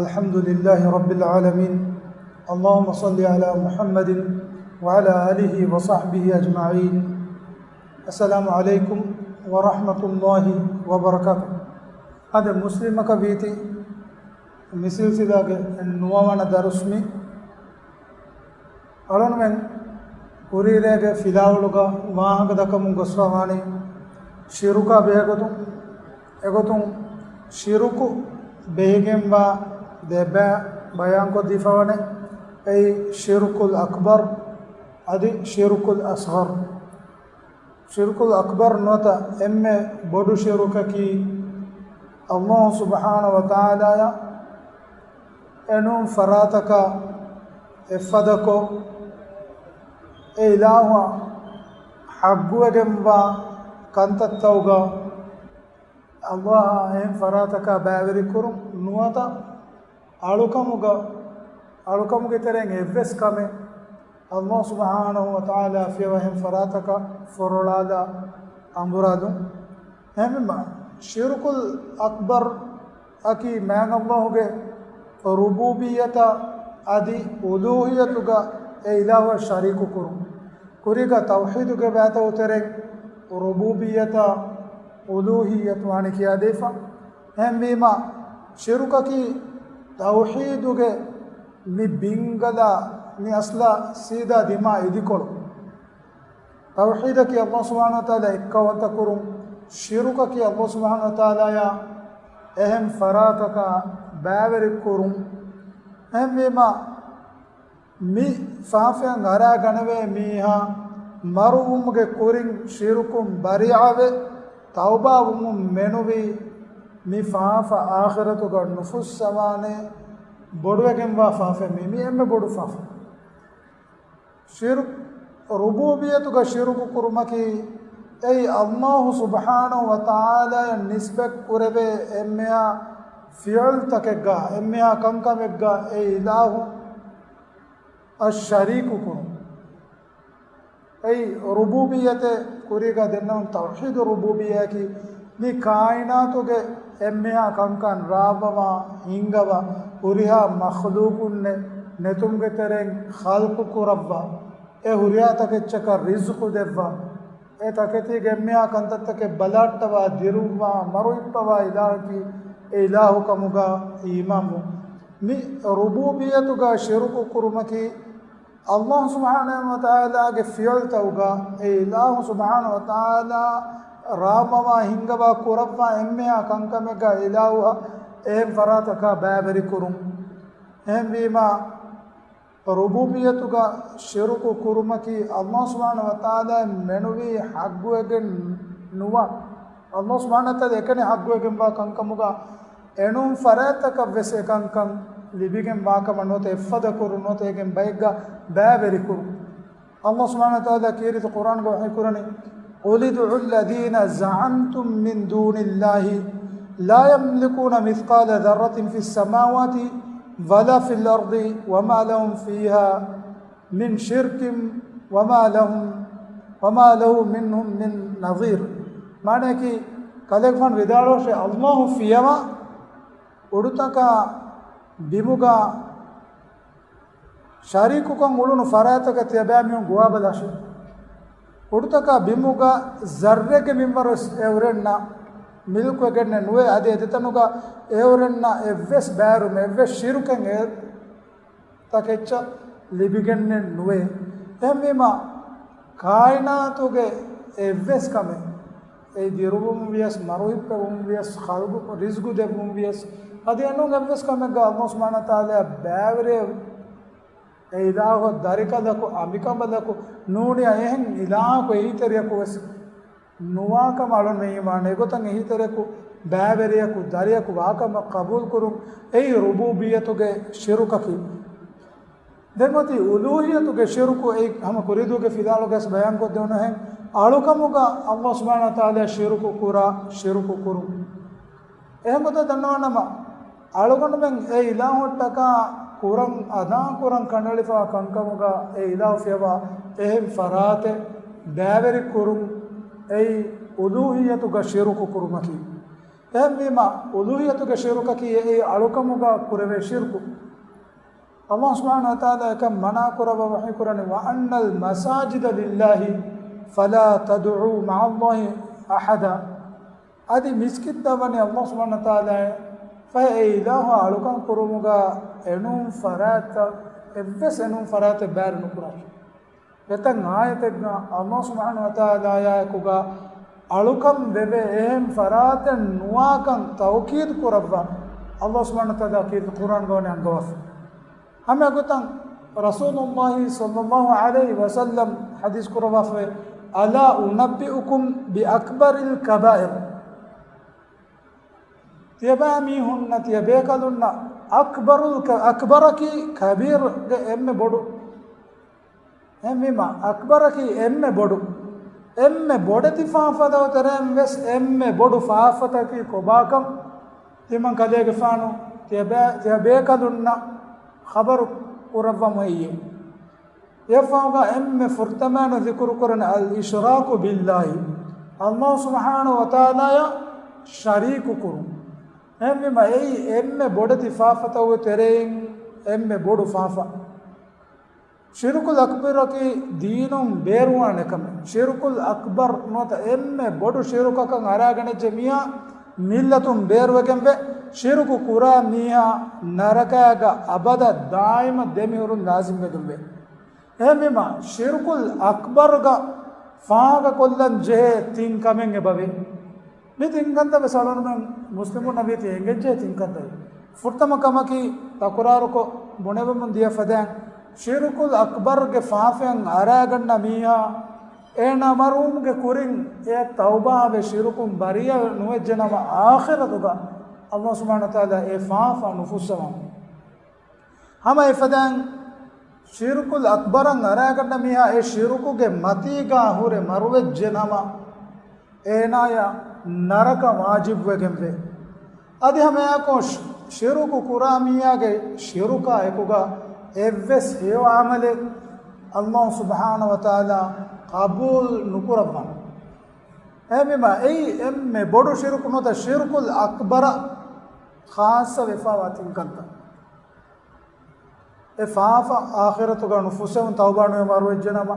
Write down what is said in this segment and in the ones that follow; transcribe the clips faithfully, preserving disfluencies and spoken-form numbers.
الحمد لله رب العالمين. اللهم صل على محمد وعلى آله وصحبه أجمعين. السلام عليكم ورحمة الله وبركاته. އަދި މުސްލިމަކަށް ވީތީ މި ސިލްސިލާގެ ނުވަވަނަ ދަރުސް މި. އަޅުންމެން ކުރީރޭގެ ފިލާވަޅުގަ ވާހަކަ ދައްކަމުން ގޮސްފަވާނީ ޝިރުކާ ބެހޭގޮތުން. އެގޮތުން ޝިރުކު ބެހިގެންވާ ދެ ބައި ބަޔާންކޮށްދީފަވަނެ. އެއީ ޝިރުކުލް އަކްބަރު އަދި ޝިރުކުލް އަޞްޣަރު. ޝިރުކުލް އަކްބަރު ނުވަތަ އެންމެ ބޮޑު ޝިރުކަކީ، ﷲ ސުބްޙާނަހޫ ވަތަޢާލާއަށް އެނޫން ފަރާތަކަށް އެއްފަދަކޮށް، އެ އިލާހުއަށް ޙައްޤުވެގެންވާ ކަންތައްތައުގަ ﷲ އާ އެހެން ފަރާތަކާ ބައިވެރިކުރުން ނުވަތަ އަޅުކަމުގަ، އަޅުކަމުގެ ތެރެއިން އެއްވެސް ކަމެއް ﷲ ސުބްޙާނަހޫ ވަތަޢާލާ ފިޔަވަހެން ފަރާތަކަށް ފޮރޮޅާލާ އަނބުރާލުން. އެހެންވީމަ، ޝިރުކުލް އަކްބަރު އަކީ މާތް ﷲ ގެ ރުބޫބިއްޔަތަށް އަދި އުލޫހިއްޔަތުގަ އެ އިލާހުއަށް ޝަރީކު ކުރުން. ކުރީގަ ތައުޙީދުގެ ބައިތައް ތެރެއިން ރުބޫބިއްޔަތާ އުލޫހިއްޔަތު ވާނީ ކިޔާދީފަ. އެހެންވީމަ، ޝިރުކަކީ ތައުޙީދުގެ މި ބިންގަލާ، މި އަސްލާ ސީދާ ދިމާ އިދިކޮޅު. ތައުޙީދަކީ ﷲ ސުބްޙާނަހޫ ވަތަޢާލާ އެއްކައުވަންތަ ކުރުން، ޝިރުކަކީ ﷲ ސުބްޙާނަހޫ ވަތަޢާލާއާ އެހެން ފަރާތަކާ ބައިވެރި ކުރުން. އެހެންވީމަ، މި ފާފައިން އަރާގަނެވޭ މީހާ މަރުވުމުގެ ކުރިން ޝިރުކުން ބަރީއަވެ، ތައުބާވުމުން މެނުވީ، މި ފާފަ އާޚިރަތުގަ ނުފުއްސަވާނެ ބޮޑުވެގެންވާ ފާފައެއް މީ. މީ އެންމެ ބޮޑު ފާފަ. ޝިރުކު، ރުބޫބިއްޔަތުގަ ޝިރުކު ކުރުމަކީ، އެއީ ﷲ ސުބްޙާނަހޫ ވަތަޢާލާއަށް ނިސްބަތް ކުރެވޭ އެންމެހާ ފިޢުލްތަކެއްގަ، އެންމެހާ ކަންކަމެއްގަ އެ އިލާހު އަށް ޝަރީކު ކުރުން. އެއީ ރުބޫބިއްޔަތެއް. ކުރީގަ ދެންނެވުނު ތައުޙީދު ރުބޫބިއްޔައަކީ، މި ކާއިނާތުގެ އެންމެހާ ކަންކަން ރާވަވާ، ހިންގަވާ، ހުރިހާ މަޚްލޫޤުންނެއް ނެތުމުގެ ތެރެއިން ޚަލްޤު ކުރައްވާ، އެ ހުރިހާ ތަކެއްޗަކަށް ރިޒްޤު ދެއްވާ، އެ ތަކެތީގެ އެންމެހާ ކަންތައްތަކެއް ބަލަހައްޓަވާ، ދިރުއްވާ، މަރުހިއްޕަވާ އިލާހަކީ އެ އިލާހު ކަމުގަ އީމާންވުން. މި ރުބޫބިއްޔަތުގަ ޝިރުކު ކުރުމަކީ، ﷲ ސުބްޙާނަހޫ ވަތަޢާލާގެ ފިޢުލްތައުގަ އެ އިލާހު ސުބްޙާނަހޫ ވަތަޢާލާ ރާވަވާ، ހިންގަވާ، ކުރައްވާ އެންމެހާ ކަންކަމެއްގަ އެ އިލާހުއަށް އެހެން ފަރާތަކާ ބައިވެރިކުރުން. އެހެންވީމަ، ރުބޫބިއްޔަތުގަ ޝިރުކު ކުރުމަކީ، ﷲ ސުބްޙާނަހޫ ވަތަޢާލާއަށް މެނުވީ ޙައްޤުވެގެން ނުވާ، ﷲ ސުބްޙާނަހޫ ވަތަޢާލާ އެކަނި ޙައްޤުވެގެންވާ ކަންކަމުގަ އެނޫން ފަރާތްތަކަށް ވެސް އެކަންކަން ލިބިގެން ވާކަމަށް ނުވަތަ އެއްފަދަ ކުރުން ނުވަތަ އޭގެން ބައެއްގަ ބައިވެރި ކުރުން. ﷲ ސުބްޙާނަހޫ ވަތަޢާލާ ކީރިތި ޤުރްއާންގަ ވަޙީ ކުރަނީ، قل ادعوا الذين زعمتم من دون الله لا يملكون مثقال ذرة في السماوات ولا في الأرض وما لهم فيها من شرك وما لهم، وما له منهم من نظير. މާނަޔަކީ، ކަލޭގެފާނު ވިދާޅުވެއްޖެ، ﷲ ފިޔަވާ އުޑުތަކާ ބިމުގަ ޝަރީކުކޮށް އުޅުނު ފަރާތަކަށް ތިޔަބައިމީހުން ގޮވާބަލާށޭ. އުޑުތަކާ ބިމުގަ ޒައްރެއްގެ މިންވަރުވެސް އެއުރެންނަށް މިލްކުވެގެންނެއް ނުވޭ. އަދި އެ ދެތަނުގަ އެއުރެންނަށް އެއްވެސް ބައިވެރިވުމެއް، އެއްވެސް ޝިރުކެއް އެ ތަކެއްޗަށް ލިބިގެންނެއް ނުވޭ. އެހެންވީމަ، ކާއިނާތުގެ އެއްވެސް ކަމެއް، އެއީ ދިރުވުން ވިޔަސް، މަރުހިއްޕެވުން ވިޔަސް، ޚަލްޤު، ރިޒްޤު ދެއްވުން ވިޔަސް، އަދި އެނޫން އެއްވެސް ކަމެއްގަ ﷲ ސުބްޙާނަހޫ ވަތަޢާލާއަށް ބައިވެރި އެ އިލާހު ދަރިކަލަކު، އަނބިކަނބަލަކު ނޫނިއްޔާ އެހެން އިލާހަކު އެހީތެރިޔަކު ވެސް ނުވާކަމަށް އަޅުން އީމާން. އެގޮތަށް އެހީތެރިޔަކު، ބައިވެރިޔަކު، ދަރިޔަކު ވާކަމަށް ޤަބޫލުކުރުން. އެއީ ރުބޫބިއްޔަތުގެ ޝިރުކަކީ. ދެން އޮތީ އުލޫހިއްޔަތުގެ ޝިރުކު. އެއީ ހަމަ ކުރީދޫގެ ފިލާވަޅުގަސް ބަޔާންކޮށްދެވުނުހެން، އަޅުކަމުގަ ﷲ ސުބްޙާނަހޫ ވަތަޢާލާ ޝިރުކު ކުރާ، ޝިރުކު ކުރުން. އެހެން ގޮތަށް ދަންނަވާނަމަ، އަޅުގަނޑުމެން އެ އިލާހުއްޓަކާ ކުރަން އަދާކުރަން ކަނޑައެޅިފަވާ ކަންކަމުގަ އެ އިލާހު ފިޔަވާ އެހެން ފަރާތެއް ބައިވެރި ކުރުން، އެއީ އުލޫހިއްޔަތުގަ ޝިރުކު ކުރުމަކީ. އެހެންވީމަ، އުލޫހިއްޔަތުގެ ޝިރުކަކީ އެއީ އަޅުކަމުގަ ކުރެވޭ ޝިރުކު. ﷲ ސުބްޙާނަހޫ ވަތަޢާލާ އެކަން މަނާ ކުރައްވާ ވަޙީ ކުރަނީ، وَأَنَّ الْمَسَاجِدَ لِلَّهِ فَلَا تَدْعُوا مَعَ اللَّهِ أَحَدًا. އަދި މިސްކިތްތައް ވަނީ ﷲ ސުބްޙާނަހޫ ވަތަޢާލާ ފަހެ އެ އިލާހު އަޅުކަން ކުރުމުގަ އެނޫން ފަރާތްތައް، އެއްވެސް އެނޫން ފަރާތެއް ބައިވެރި ނުކުރާށި. އެތައް އާޔަތެއްގަ ﷲ ސުބްޙާނަހޫ ވަތަޢާލާއާ އެކުގަ އަޅުކަން ވެވޭ އެހެން ފަރާތެއް ނުވާކަން ތައުކީދު ކުރައްވާ ﷲ ސުބްޙާނަހޫ ވަތަޢާލާ ކީރިތި ޤުރްއާންގަ ވަނީ އަންގަވާފަ. ހަމައެގޮތަށް ރަސޫލުﷲ ޞައްލައްލާހު ޢަލައިހި ވަސައްލަމް ޙަދީޘް ކުރައްވާފައި، أَلَا أُنَبِّئُكُم بِأَكْبَرِ الْكَبَائِرِ. ތިޔަބައިމީހުންނަށް، ތިޔަބޭކަލުންނަށް އަކްބަރުލް ކަ-، އަކްބަރަކީ ކަބީރުގެ އެންމެ ބޮޑު. އެހެންވީމަ، އަކްބަރަކީ އެންމެ ބޮޑު. އެންމެ ބޮޑެތި ފާފަތައް ތެރެއިން ވެސް އެންމެ ބޮޑު ފާފަތަކީ ކޮބާކަން ތިމަން ކަލޭގެފާނު ތިޔަބޭ-، ތިޔަބޭކަލުންނަށް ޚަބަރު ކުރައްވަމު އެއްޔެ. އެފާގަ އެންމެ ފުރަތަމައިނު ޛިކުރު ކުރަނީ الْإِشْرَاكُ بِاللَّهِ، ﷲ ސުބްޙާނަހޫ ވަތަޢާލާއަށް ޝަރީކު ކުރުން. އެހެންވީމަ، އެއީ އެންމެ ބޮޑެތި ފާފަތަކުގެ ތެރެއިން އެންމެ ބޮޑު ފާފަ. ޝިރުކުލް އަކްބަރަކީ ދީނުން ބޭރުވާނެ ކަމެއް. ޝިރުކުލް އަކްބަރު ނުވަތަ އެންމެ ބޮޑު ޝިރުކަކަށް އަރާގަނެއްޖެ މީހާ މިއްލަތުން ބޭރުވެގެންވެ، ޝިރުކު ކުރާ މީހާ ނަރަކައިގަ އަބަދަށް ދާއިމަށް ދެމިހުރުން ލާޒިމްވެގެންވޭ. އެހެންވީމަ، ޝިރުކުލް އަކްބަރުގަ ފާހަގަކޮށްލަން ޖެހޭ ތިން ކަމެއް އެބަވޭ. މި ތިން ކަންތައް ވެސް އަޅުގަނޑުމެން މުސްލިމުންނަށް ވީތީ އެނގެންޖެހޭ ތިން ކަންތައް. ފުރަތަމަ ކަމަކީ، ތަކުރާރުކޮށް ބުނެވެމުން ދިޔަ ފަދައިން، ޝިރުކުލް އަކްބަރުގެ ފާފައިން އަރާގަންނަ މީހާ، އޭނާ މަރުވުމުގެ ކުރިން އެ ތައުބާވެ ޝިރުކުން ބަރީއަ ނުވެއްޖެނަމަ، އާޚިރަތުގަ ﷲ ސުބްޙާނަހޫ ވަތަޢާލާ އެ ފާފަ ނުފުއްސަވަން. ހަމަ އެފަދައިން، ޝިރުކުލް އަކްބަރަށް އަރާގަންނަ މީހާ އެ ޝިރުކުގެ މަތީގާ ހުރެ މަރުވެއްޖެ ނަމަ، އޭނާޔަށް ނަރަކަ ވާޖިބުވެގެންވޭ. އަދި ހަމައެއާއެކު ޝި-، ޝިރުކު ކުރާ މީހާގެ ޝިރުކާ އެކުގަ އެއްވެސް ހެޔޮ ޢަމަލެއް ﷲ ސުބްޙާނަހޫ ވަތަޢާލާ ޤަބޫލު ނުކުރައްވާނެ. އެހެންވީމަ، އެއީ އެންމެ ބޮޑު ޝިރުކު ނުވަތަ ޝިރުކުލް އަކްބަރަށް ޚާއްޞަ ވެފަވާ ތިން ކަންތައް. އެ ފާފަ އާޚިރަތުގަ ނުފުއްސެވުން، ތައުބާ ނުވެ މަރުވެއްޖެނަމަ،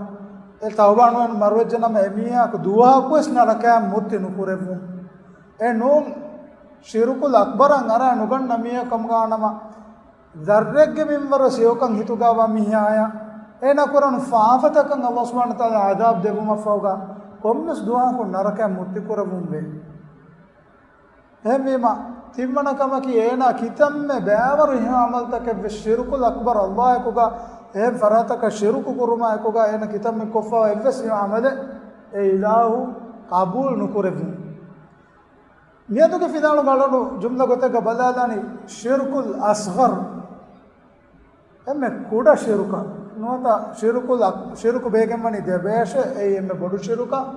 އެ ތައުބާ ނުވެ މަރުވެއްޖެނަމަ، އެ މީހާއަކު ދުވަހަކުވެސް ނަރަކައިން މުއްތި ނުކުރެއްވުން. އެ ނޫން، ޝިރުކުލް އަކްބަރަށް އަރާ ނުގަންނަ މީހަކު ކަމުގަ ވާނަމަ، ޒައްރެއްގެ މިންވަރު ސިޔޮކަން ހިތުގަ ވާ މީހާޔަށް، އޭނާ ކުރަން ފާފަތަކަށް ﷲ ސުބްޙާނަހޫ ވަތަޢާލާ ޢަޛާބު ދެއްވުމަށްފަހުގަ، ކޮންމެސް ދުވަހަކު ނަރަކައިން މުއްތި ކުރެއްވުން ވޭ. އެހެންވީމަ، ތިންވަނަ ކަމަކީ، އޭނާ ކިތަންމެ ބައިވަރު ހެޔޮ ޢަމަލުތަކެއްވެސް ޝިރުކުލް އަކްބަރު، ﷲ އެކުގަ އެހެން ފަރާތަކަށް ޝިރުކު ކުރުމާ އެކުގަ އޭނަ ކިތަންމެ ކޮށްފަވާ އެއްވެސް ހެޔޮ ޢަމަލެއް އެ އިލާހު ޤަބޫލު ނުކުރެއްވުން. މިއަދުގެ ފިލާވަޅުގަ އަޅުގަނޑު ޖުމްލަ ގޮތެއްގަ ބަލާލާނީ ޝިރުކުލް އަޞްޣަރު. އެންމެ ކުޑަ ޝިރުކަށް ނުވަތަ ޝިރުކުލް އަ-، ޝިރުކު ބޭގެންވަނީ ދެބަޔަށޭ. އެއީ އެންމެ ބޮޑު ޝިރުކަށް،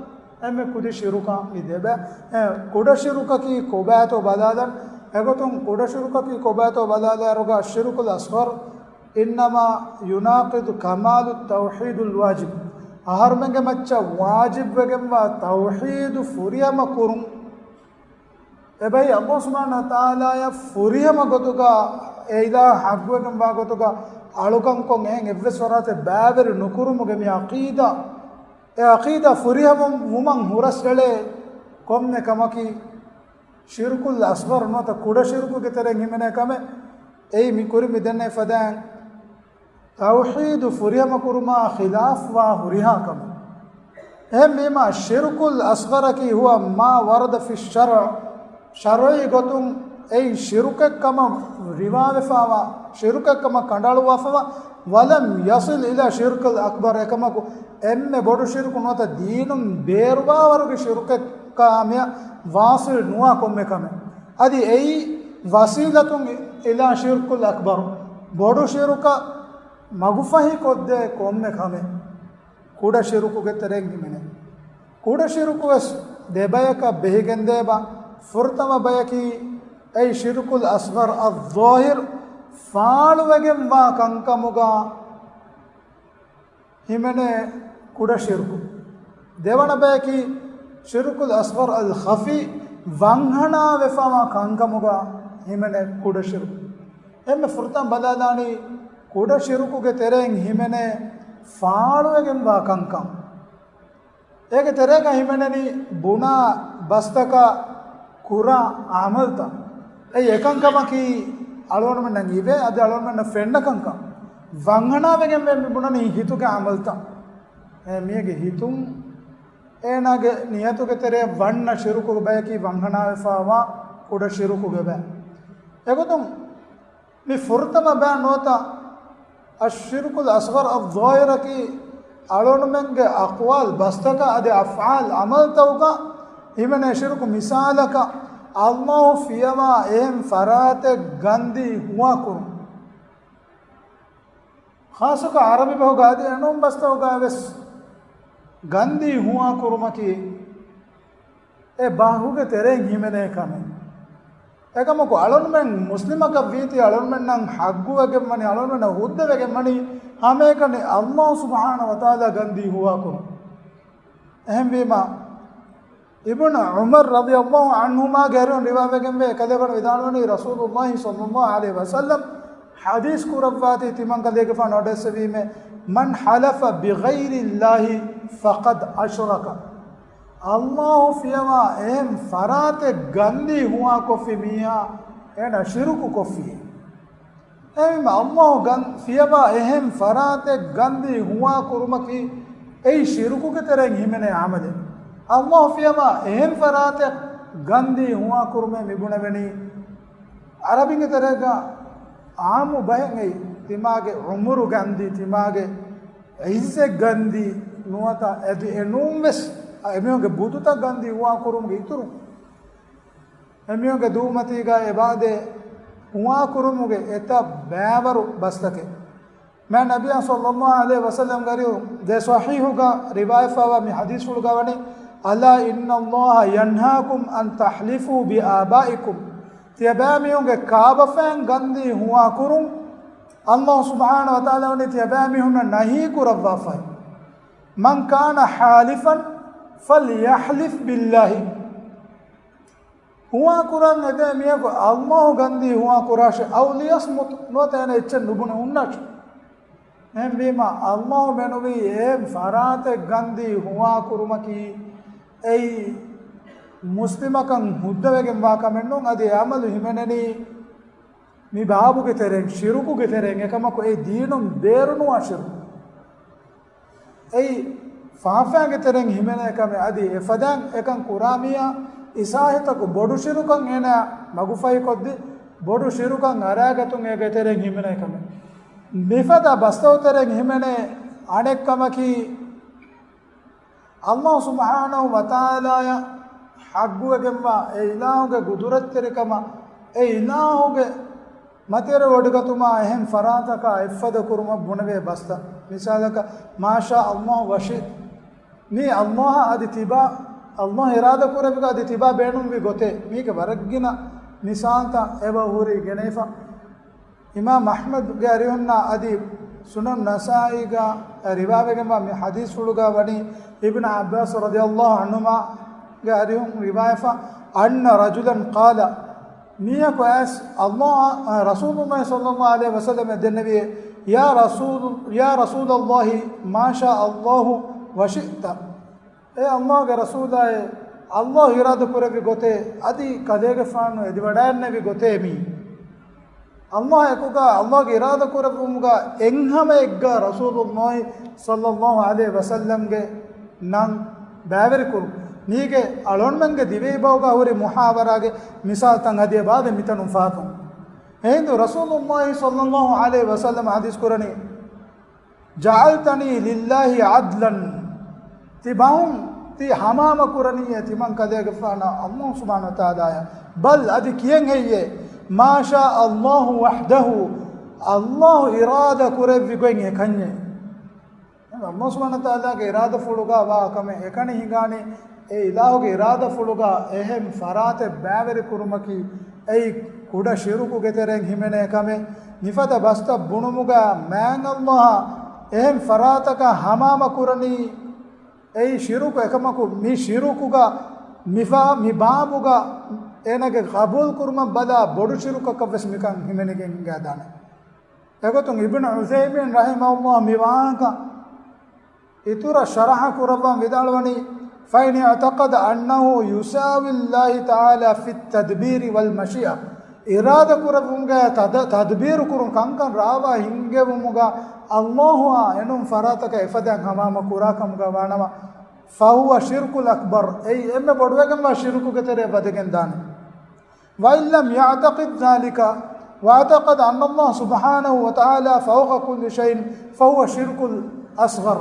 އެންމެ ކުދި ޝިރުކަށް މި ދެބަ-، އެ، ކުޑަ ޝިރުކަކީ ކޮބާތޯ ބަލާލަން. އެގޮތުން ކުޑަ ޝިރުކަކީ ކޮބާތޯ ބަލާލާއިރުގަ، ޝިރުކުލް އަޞްޣަރު، إنما يناقض كمال التوحيد الواجب. އަހަރުމެންގެ މައްޗަށް ވާޖިބްވެގެންވާ ތައުޙީދު ފުރިހަމަ ކުރުން. އެބައި ﷲ ސުބްޙާނަހޫ ވަތަޢާލާޔަށް ފުރިހަމަ ގޮތުގަ އެ އިލާހު ޙައްޤުވެގެންވާ ގޮތުގަ އަޅުކަންކޮށް އެހެން އެއްވެސް ފަރާތެއް ބައިވެރި ނުކުރުމުގެ މި ޢަޤީދާ، އެ ޢަޤީދާ ފުރިހަމަ ވުމަށް ހުރަސްއެޅޭ ކޮންމެ ކަމަކީ ޝިރުކުލް އަޞްޣަރު ނުވަތަ ކުޑަ ޝިރުކުގެ ތެރެއިން ހިމެނޭ ކަމެއް. އެއީ މި ކުރިން މި ދެންނެވި ފަދައިން ތައުޙީދު ފުރިހަމަކުރުމާ ޚިލާފްވާ ހުރިހާ ކަމެއް. އެހެންވީމާ، ޝިރުކުލް އަޞްޣަރަކީ هو ما ورد في الشرع، ޝަރުޢީ ގޮތުން އެއީ ޝިރުކެއް ކަމަށް ރިވާވެފާވާ، ޝިރުކެއް ކަމަށް ކަނޑައަޅުއްވާފަވާ، ولم يصل إلى الشرك الأكبر، އެކަމަކު އެންމެ ބޮޑު ޝިރުކު ނުވަތަ ދީނުން ބޭރުވާވަރުގެ ޝިރުކެއްކާ މިއަށް ވާޞިލް ނުވާ ކޮންމެ ކަމެއް. އަދި އެއީ وسيلة إلى الشرك الأكبر، ބޮޑު ޝިރުކަށް މަގުފަހިކޮށްދޭ ކޮންމެ ކަމެއް ކުޑަ ޝިރުކުގެ ތެރެއިން ހިމެނޭ. ކުޑަ ޝިރުކުވެސް ދެބަޔަކަށް ބެހިގެންދޭބަ. ފުރަތަމަ ބަޔަކީ އެއީ ޝިރުކުލް އަޞްޣަރު، އައްޒާހިރު، ފާޅުވެގެންވާ ކަންކަމުގަ ހިމެނޭ ކުޑަ ޝިރުކު. ދެވަނަ ބަޔަކީ ޝިރުކުލް އަޞްޣަރު، އަލް ޚަފީ، ވަންހަނާވެފަވާ ކަންކަމުގަ ހިމެނޭ ކުޑަ ޝިރުކު. އެންމެ ފުރަތަމަ ބަލާލާނީ ކުޑަ ޝިރުކުގެ ތެރެއިން ހިމެނޭ ފާޅުވެގެންވާ ކަންކަން. އޭގެ ތެރޭގަ ހިމެނެނީ ބުނާ ބަސްތަކާ ކުރާ އަމަލްތައް. އެއީ އެކަންކަމަކީ އަޅުގަނޑުމެންނަށް އިވޭ، އަދި އަޅުގަނޑުމެންނަށް ފެންނަ ކަންކަން. ވަންހަނާވެގެން ވެ މި ބުނަނީ ހިތުގެ އަމަލްތައް. އެ މީގެ ހިތުން އޭނާގެ ނިޔަތުގެ ތެރެއަށް ވަންނަ ޝިރުކުގެ ބަޔަކީ ވަންހަނާވެފަވާ ކުޑަ ޝިރުކުގެ ބައެއް. އެގޮތުން މި ފުރަތަމަ ބައި ނުވަތަ އައްޝިރުކުލް އަޞްޣަރު އައްޒާހިރަކީ އަޅުގަނޑުމެންގެ އަޤްވާލް ބަސްތަކަށް އަދި އަފްޢާލް ޢަމަލްތަކުގަ ހިމެނޭ ޝިރުކު. މިސާލަކަށް، ﷲ ފިޔަވާ އެހެން ފަރާތެއް ގަންދީ ހުވާކުރުން. ޚާއްޞަކޮށް ޢަރަބި ބަހުގަ އަދި އެނޫން ބަސްތަކުގަ ވެސް ގަންދީ ހުވާކުރުމަކީ އެ ބަހުގެ ތެރެއިން ހިމެނޭ ކަމެއް. އެކަމަކު އަޅުންމެން މުސްލިމަކަށް ވީތީ، އަޅުންމެންނަށް ޙައްޤުވެގެންވަނީ، އަޅުންމެންނަށް ހުއްދަވެގެންވަނީ ހަމައެކަނި ﷲ ސުބްޙާނަހޫ ވަތަޢާލާ ގަންދީ ހުވާކުރުން. އެހެންވީމަ، އިބްނު ޢުމަރު ރަޟިޔަﷲ ޢަންހުމާގެ އަރިހުން ރިވާވެގެންވޭ، ކަލޭގެފާނު ވިދާޅުވަނީ، ރަސޫލުﷲ ޞައްލަﷲ ޢަލައިހި ވަސައްލަމް ޙަދީޘް ކުރައްވާތީ، ތިމަން ކަލޭގެފާނު އަޑުއެއްސެވީމޭ، "مَنْ حَلَفَ بِغَيْرِ اللَّهِ فَقَدْ أَشْرَكَ." ﷲ ފިޔަވާ އެހެން ފަރާތެއް ގަންދީ ހުވާކޮށްފި މީހާ އޭނާ ޝިރުކު ކޮށްފި. އެހެންވީމަ، ﷲ ގަން-، ފިޔަވާ އެހެން ފަރާތެއް ގަންދީ ހުވާ ކުރުމަކީ އެއީ ޝިރުކުގެ ތެރެއިން ހިމެނޭ ޢަމަލެއް. ﷲ ފިޔަވާ އެހެން ފަރާތެއް ގަންދީ ހުވާ ކުރުމޭ މި ބުނެވެނީ ޢަރަބިންގެ ތެރޭގަ ޢާއްމު ބަހެއް އެއީ، ތިމާގެ ޢުމުރު ގަންދީ، ތިމާގެ ޢިއްޒަތް ގަންދީ ނުވަތަ އެދި އެނޫން ވެސް އެމީހުންގެ ބުދުތައް ގަންދީ ހުވާ ކުރުމުގެ އިތުރުން. އެމީހުންގެ ދޫމަތީގަ އެބާދޭ ހުވާކުރުމުގެ އެތައް ބައިވަރު ބަސްތަކެއް. މާތް ނަބިއްޔާ ޞައްލަﷲ ޢަލައިހި ވަސައްލަމްގެ އަރިހުން ދެ ޞަޙީޙުގަ ރިވާޔަތްވާ މި ޙަދީޘްފުޅުގަ ވަނީ، "أَلَا إِنَّ اللَّهَ يَنْهَاكُمْ أَنْ تَحْلِفُوا بِآبَائِكُمْ." ތިޔަބައިމީހުންގެ ކާބަފައިން ގަންދީ ހުވާކުރުން ﷲ ސުބްޙާނަހޫ ވަތަޢާލާ ވަނީ ތިޔަބައިމީހުންނަށް ނަހީ ކުރައްވާފައި. "مَنْ كَانَ حَالِفًا فَلْيَحْلِفْ بِاللَّهِ." ހުވާކުރަން އެދޭ މީހަކު ﷲ ގަންދީ ހުވާކުރާށޭ، "أَوْ لِيَصْمُتْ." ނުވަތަ އޭނަ އެއްޗެއް ނުބުނެ ހުންނާށޭ. އެހެންވީމަ، ﷲ މެނުވީ އެ ފަރާތެއް ގަންދީ ހުވާކުރުމަކީ އެއީ މުސްލިމަކަށް ހުއްދަވެގެންވާ ކަމެއް ނޫން. އަދި އެ ޢަމަލު ހިމެނެނީ މި ބާބުގެ ތެރެއިން، ޝިރުކުގެ ތެރެއިން. އެކަމަކު އެ ދީނުން ބޭރުނުވާ ޝިރުކު. އެއީ ފާފައިގެ ތެރެއިން ހިމެނޭ ކަމެއް. އަދި އެފަދައިން އެކަން ކުރާ މީހާ އިސާހިތަކު ބޮޑު ޝިރުކަށް އޭނާ މަގުފަހިކޮށްދީ، ބޮޑު ޝިރުކަށް އަރާގަތުން އޭގެ ތެރެއިން ހިމެނޭ ކަމެއް. މިފަދަ ބަސްތައް ތެރެއިން ހިމެނޭ އަނެއް ކަމަކީ، ﷲ ސުބްޙާނަހޫ ވަތަޢާލާއަށް ޙައްޤުވެގެންވާ އެ އިލާހުގެ ގުދުރަތްތެރިކަމަށް، އެ އިލާހުގެ މަތިވެރި ވޮޑިގަތުމާ އެހެން ފަރާތަކާ އެއްފަދަ ކުރުމަށް ބުނެވޭ ބަސްތައް. މިސާލަކަށް، "مَا شَاءَ اللَّهُ وَشِئْتَ." މީ ﷲ އަށް އަދި ތިބާ، ﷲ އިރާދަ ކުރެއްވި އަދި ތިބާ ބޭނުންވި ގޮތޭ. މީގެ ވަރަށްގިނަ މިސާލްތައް އެބަ ހުރީ ގެނެވިފަ. އިމާމް އަޙްމަދުގެ އަރިހުންނާ އަދި ސުނަން ނަސާއީގަ ރިވާވެގެންވާ މި ޙަދީޘްފުޅުގަ ވަނީ، އިބްނު ޢައްބާސް ރަޟިޔަﷲ ޢަންހުމާގެ އަރިހުން ރިވާވެފަ، "أَنَّ رَجُلًا قَالَ." މީހަކު އައިސް ﷲ، އަ، ރަސޫލުﷲ ޞައްލަﷲ ޢަލައިހި ވަސައްލަމަށް ދެންނެވި، "يَا رَسُولُ، يَا رَسُولَ اللَّهِ، مَا شَاءَ اللَّهُ وَشِئْتَ." އޭ ﷲގެ ރަސޫލާއޭ، ﷲ އިރާދަ ކުރެއްވި ގޮތޭ، އަދި ކަލޭގެފާނު އެދިވަޑައިގެންނެވި ގޮތޭ މީ. ﷲ އެކުގަ، ﷲގެ އިރާދަ ކުރެއްވުމުގަ އެއްހަމައެއްގަ ރަސޫލުﷲ ޞައްލަﷲ ޢަލައިހި ވަސައްލަމްގެ ނަން ބައިވެރިކުރުން. މީގެ އަޅުންމެންގެ ދިވެހިބަހުގަ ހުރި މުޙާވަރާގެ މިސާލްތައް އަދި އެބާދެ މިތަނުން ފާތުން. އެހިނދު ރަސޫލުﷲ ޞައްލަﷲ ޢަލައިހި ވަސައްލަމަ ޙަދީޘް ކުރަނީ، "جَعَلْتَنِي لِلَّهِ عَدْلًا." ތި ބަހުން ތި ހަމަހަމަ ކުރަނީއޭ ތިމަން ކަލޭގެފާނާ ﷲ ސުބްޙާނަހޫ ވަތަޢާލާއަށް. "بَلْ" އަދި ކިޔެން ހެއްޔޭ، "مَا شَاءَ اللَّهُ وَحْدَهُ." ﷲ އިރާދަ ކުރެއްވި ގޮތް އެކަންޏޭ. ﷲ ސުބްޙާނަހޫ ވަތަޢާލާގެ އިރާދަފުޅުގަ ވާ ކަމެއް އެކަނި ހިނގާނީ، އެ އިލާހުގެ އިރާދަފުޅުގަ އެހެން ފަރާތެއް ބައިވެރި ކުރުމަކީ، އެއީ ކުޑަ ޝިރުކުގެ ތެރެއިން ހިމެނޭ ކަމެއް. މިފަދަ ބަސްތައް ބުނުމުގަ މާތް ﷲ އާ އެހެން ފަރާތަކަށް ހަމަހަމަ ކުރަނީ، އެއީ ޝިރުކު. އެކަމަކު މި ޝިރުކުގަ މިފާ މި ބާބުގަ އޭނާގެ ޤަބޫލު ކުރުމަށް ބަލާ ބޮޑު ޝިރުކަކަށް ވެސް މިކަން ހިމެނިގެން އިނގާދާނެ. އެގޮތުން އިބްނު ޢުޘައިމީން ރަޙިމަހުﷲ މި ވާހަކަ އިތުރަށް ޝަރަޙަ ކުރައްވަން ވިދާޅުވަނީ، فإن اعتقد أنه يساوي الله تعالى في التدبير والمشيئة، އިރާދަ ކުރެއްވުމުގައި ތަދ-، ތަދްބީރު ކުރުން ކަންކަން ރާވާ ހިންގެވުމުގަ ﷲ އާ އެނޫން ފަރާތަކަށް އެފަދައިން ހަމަހަމަ ކުރާ ކަމުގަ ވާނަމަ، فهو الشرك الأكبر، އެއީ އެންމެ ބޮޑުވެގެންވާ ޝިރުކުގެ ތެރެއަށް ވަދެގެން ދާނެ. وإن لم يعتقد ذلك واعتقد أن الله سبحانه وتعالى فوق كل شيء فهو الشرك الأصغر.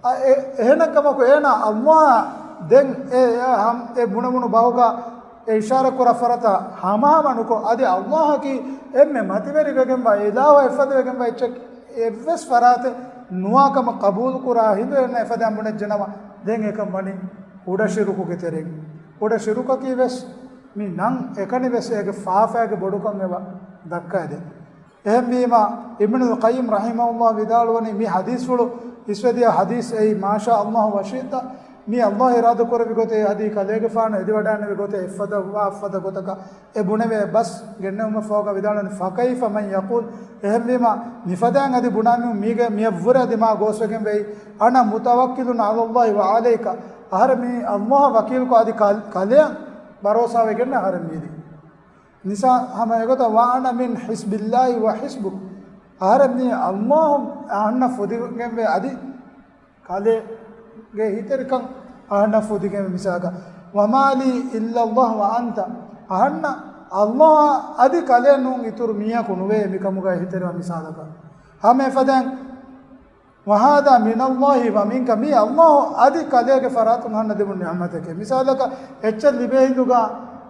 އަ، އެ، އެހެނެއް ކަމަކު އޭނާ ﷲ އާ ދެން އެ، އެ ހަމް-، އެ ބުނެވުނު ބަހުގަ އެ އިޝާރާތް ކުރާ ފަރާތަށް ހަމަހަމަ ނުކޮށް، އަދި ﷲ އަކީ އެންމެ މަތިވެރިވެގެންވާ އިލާހު އެއްފަދަވެގެންވާ އެއްޗެއް އެއްވެސް ފަރާތެއް ނުވާ ކަމަށް ޤަބޫލު ކުރާ ހިނދު އޭނާ އެފަދައިން ބުނެއްޖެނަމަ، ދެން އެކަން ވަނީ ކުޑަ ޝިރުކުގެ ތެރެއިން. ކުޑަ ޝިރުކަކީ ވެސް މި ނަން އެކަނި ވެސް އޭގެ ފާފައިގެ ބޮޑުކަން އެބަ ދައްކައިދޭ. އެހެންވީމަ، އިބްނުލް ޤައްޔިމް ރަޙިމަހުﷲ ވިދާޅުވަނީ، މި ޙަދީޘްފުޅު އިސްވެދިޔަ ޙަދީޘް އެއީ، ما شاء الله وشئت، މީ ﷲ އިރާދަ ކުރެއްވި ގޮތެއް، އަދި ކަލޭގެފާނު އެދިވަޑާނެވި ގޮތެއް، އެއްފަދަ ވާ އެއްފަދަ ގޮތަކަށް އެ ބުނެވޭ ބަސް ގެންނެވުމަށް ފަހުގަ ވިދާޅުވަނީ، فكيف من يقول، އެހެންވީމަ، މިފަދައިން އަދި ބުނާ މީހުން މީގެ މިއަށްވުރެ އަދި މާ ގޯސްވެގެން ވެއި، أنا متوكل على الله وعليك، އަހަރެން މީ ﷲ އާ ވަކީލުކޮށް އަދި ކަ-، ކަލެއަށް ބަރޯސާވެގެން އަހަރެން މީދީ. ނިސާ ހަމަ އެގޮތަށް، وأنا من حزب الله وحزبك، އަހަރެން މީ ﷲ އަހަންނަށް ފުދިގެންވެ އަދި ކަލޭގެ އެހީތެރިކަން އަހަންނަށް ފުދިގެން މިސާލަކަށް، وما لي إلا الله وأنت، އަހަންނަށް ﷲ އާ އަދި ކަލެއް ނޫން އިތުރު މީހަކު ނުވޭ މިކަމުގަ އެހީތެރިވާ މިސާލަކަށް. ހަމަ އެފަދައިން، وهذا من الله ومنك، މީ ﷲ އަދި ކަލޭގެ ފަރާތުން އަހަންނަށް ދެމުން ނިޢުމަތެކޭ. މިސާލަކަށް އެއްޗެއް ލިބޭ ހިނދުގަ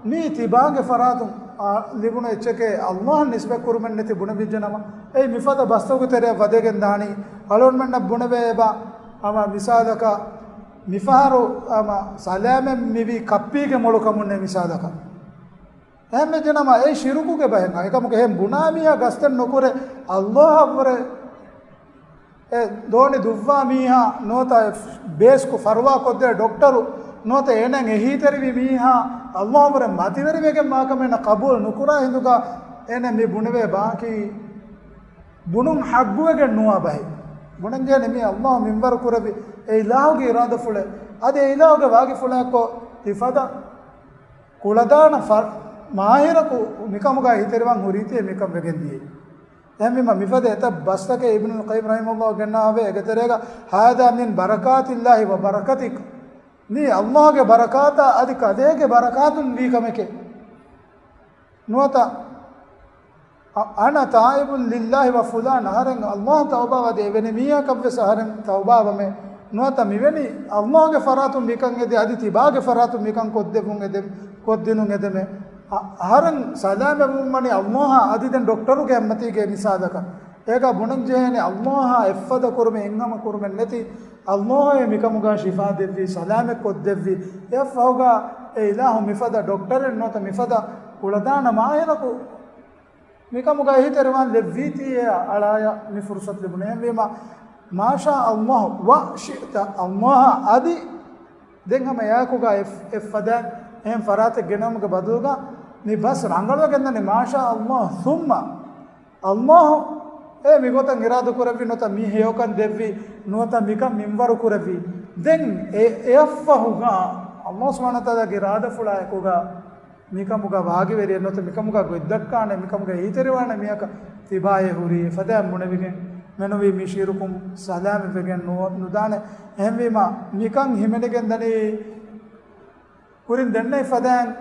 މީ ތިބާގެ ފަރާތުން އާ، ލިބުނު އެއްޗެކޭ ﷲ އަށް ނިސްބަތް ކުރުމެއް ނެތި ބުނެވިއްޖެ ނަމަ، އެއީ މިފަދަ ބަސްތަކުގެ ތެރެއަށް ވަދެގެން ދާނީ. އަޅުގަނޑުމެންނަށް ބުނެވޭ އެބަ، ހަމަ މިސާލަކަށް، މިފަހަރު ހަމަ ސަލާމަތް މިވީ ކައްޕީގެ މޮޅު ކަމުންނޭ މިސާލަކަށް. އެހެންވެއްޖެނަމަ، އެ ޝިރުކުގެ ބަހެއް. އެކަމަކު އެހެން ބުނާ މީހާ ގަސްދެން ނުކުރޭ، ﷲ އަށްވުރެ އެ ދޯނި ދުއްވާ މީހާ ނުވަތަ ބޭސްކޮށް ފަރުވާ ކޮށްދޭ ޑޮކްޓަރު ނުވަތަ އޭނައަށް އެހީތެރިވި މީހާ ﷲ އަށްވުރެ މަތިވެރިވެގެންވާ ކަމެއް އޭނަ ޤަބޫލު ނުކުރާ ހިނދުގަ އޭނަ މި ބުނެވޭ ބާކީ ބުނުން ޙައްޤުވެގެން ނުވާ ބަހެއް. ބުނަންޖެހޭނެ މީ ﷲ އަށް މިންވަރު ކުރެއްވި އެ އިލާހުގެ އިރާދަފުޅެއް. އަދި އެ އިލާހުގެ ވާގިފުޅާއެއްކޮށް ތިފަދަ ކުޅަދާނަ ފަ-، މާހިރަކު މިކަމުގަ އެހީތެރިވާން ހުރީތީ މިކަން ވެގެން ދިޔައީ. އެހެންވީމަ މިފަދަ އެތައް ބަސްތަކެއް އިބްނުލް ޤައްޔިމް ރަޙިމަހުﷲ ގެންނަވާވޭ އޭގެ ތެރޭގަ، هذا من بركات الله وبركتك، މީ ﷲ ގެ ބަރަކާތާ އަދި ކަލޭގެ ބަރަކާތުން ވީ ކަމެކޭ. ނުވަތަ، أنا تائب لله وفلان، އަހަރެން ﷲ އަށް ތައުބާވާ އަދި އެވެނި މީހަކަށްވެސް އަހަރެން ތައުބާވަމޭ. ނުވަތަ މިވެނި ﷲ ގެ ފަރާތުން މިކަން އެދި އަދި ތިބާގެ ފަރާތުން މިކަން ކޮށްދެއްވުން އެދެ-، ކޮށްދިނުން އެދެމޭ. އަ-، އަހަރެން ސަލާމަތްވުމަށް ވަނީ ﷲ އާ އަދި ދެން ޑޮކްޓަރުގެ އެއްމަތީގެ މިސާލަކަށް. އޭގަ ބުނަންޖެހޭނެ ﷲ އާ އެއްފަދަ ކުރުމެއް އެއްހަމަ ކުރުމެއް ނެތި. ﷲ އޭ މިކަމުގަ ޝިފާ ދެއްވީ، ސަލާމަތް ކޮށްދެއްވީ. އެއަށްފަހުގަ އެ އިލާހު މިފަދަ ޑޮކްޓަރެއް ނުވަތަ މިފަދަ ކުޅަދާނަ މާހިރަކު މިކަމުގަ އެހީތެރިވާން ލެއްވީތީ އެއަށް އަޅާޔަށް މި ފުރުސަތު ލިބުނު. އެހެންވީމަ، ما شاء الله وشئت، ﷲ އާ އަދި ދެން ހަމަ އެއާއެކުގަ އެ-، އެއްފަދައިން އެހެން ފަރާތެއް ގެނައުމުގެ ބަދަލުގަ މި ބަސް ރަނގަޅުވެގެންދަނީ، ما شاء الله ثم ﷲ އޭ މިގޮތަށް އިރާދަ ކުރެއްވި ނުވަތަ މި ހެޔޮކަން ދެއްވި ނުވަތަ މިކަން މިންވަރު ކުރެއްވި. ދެން އެ-، އެއަށްފަހުގަ ﷲ ސުބްޙާނަހޫ ވަތަޢާލާގެ އިރާދަފުޅާއެކުގަ މިކަމުގަ ވާގިވެރިއެއް ނުވަތަ މިކަމުގަ ގޮތްދައްކާނެ، މިކަމުގަ އެހީތެރިވާނެ މީހަކަށް ތިބާއޭ ހުރީ. އެފަދައިން ބުނެވިގެން މެނުވީ މި ޝިރުކުން ސަލާމަތްވެގެން ނު-، ނުދާނެ. އެހެންވީމަ މިކަން ހިމެނިގެން ދަނީ ކުރިން ދެންނެވި ފަދައިން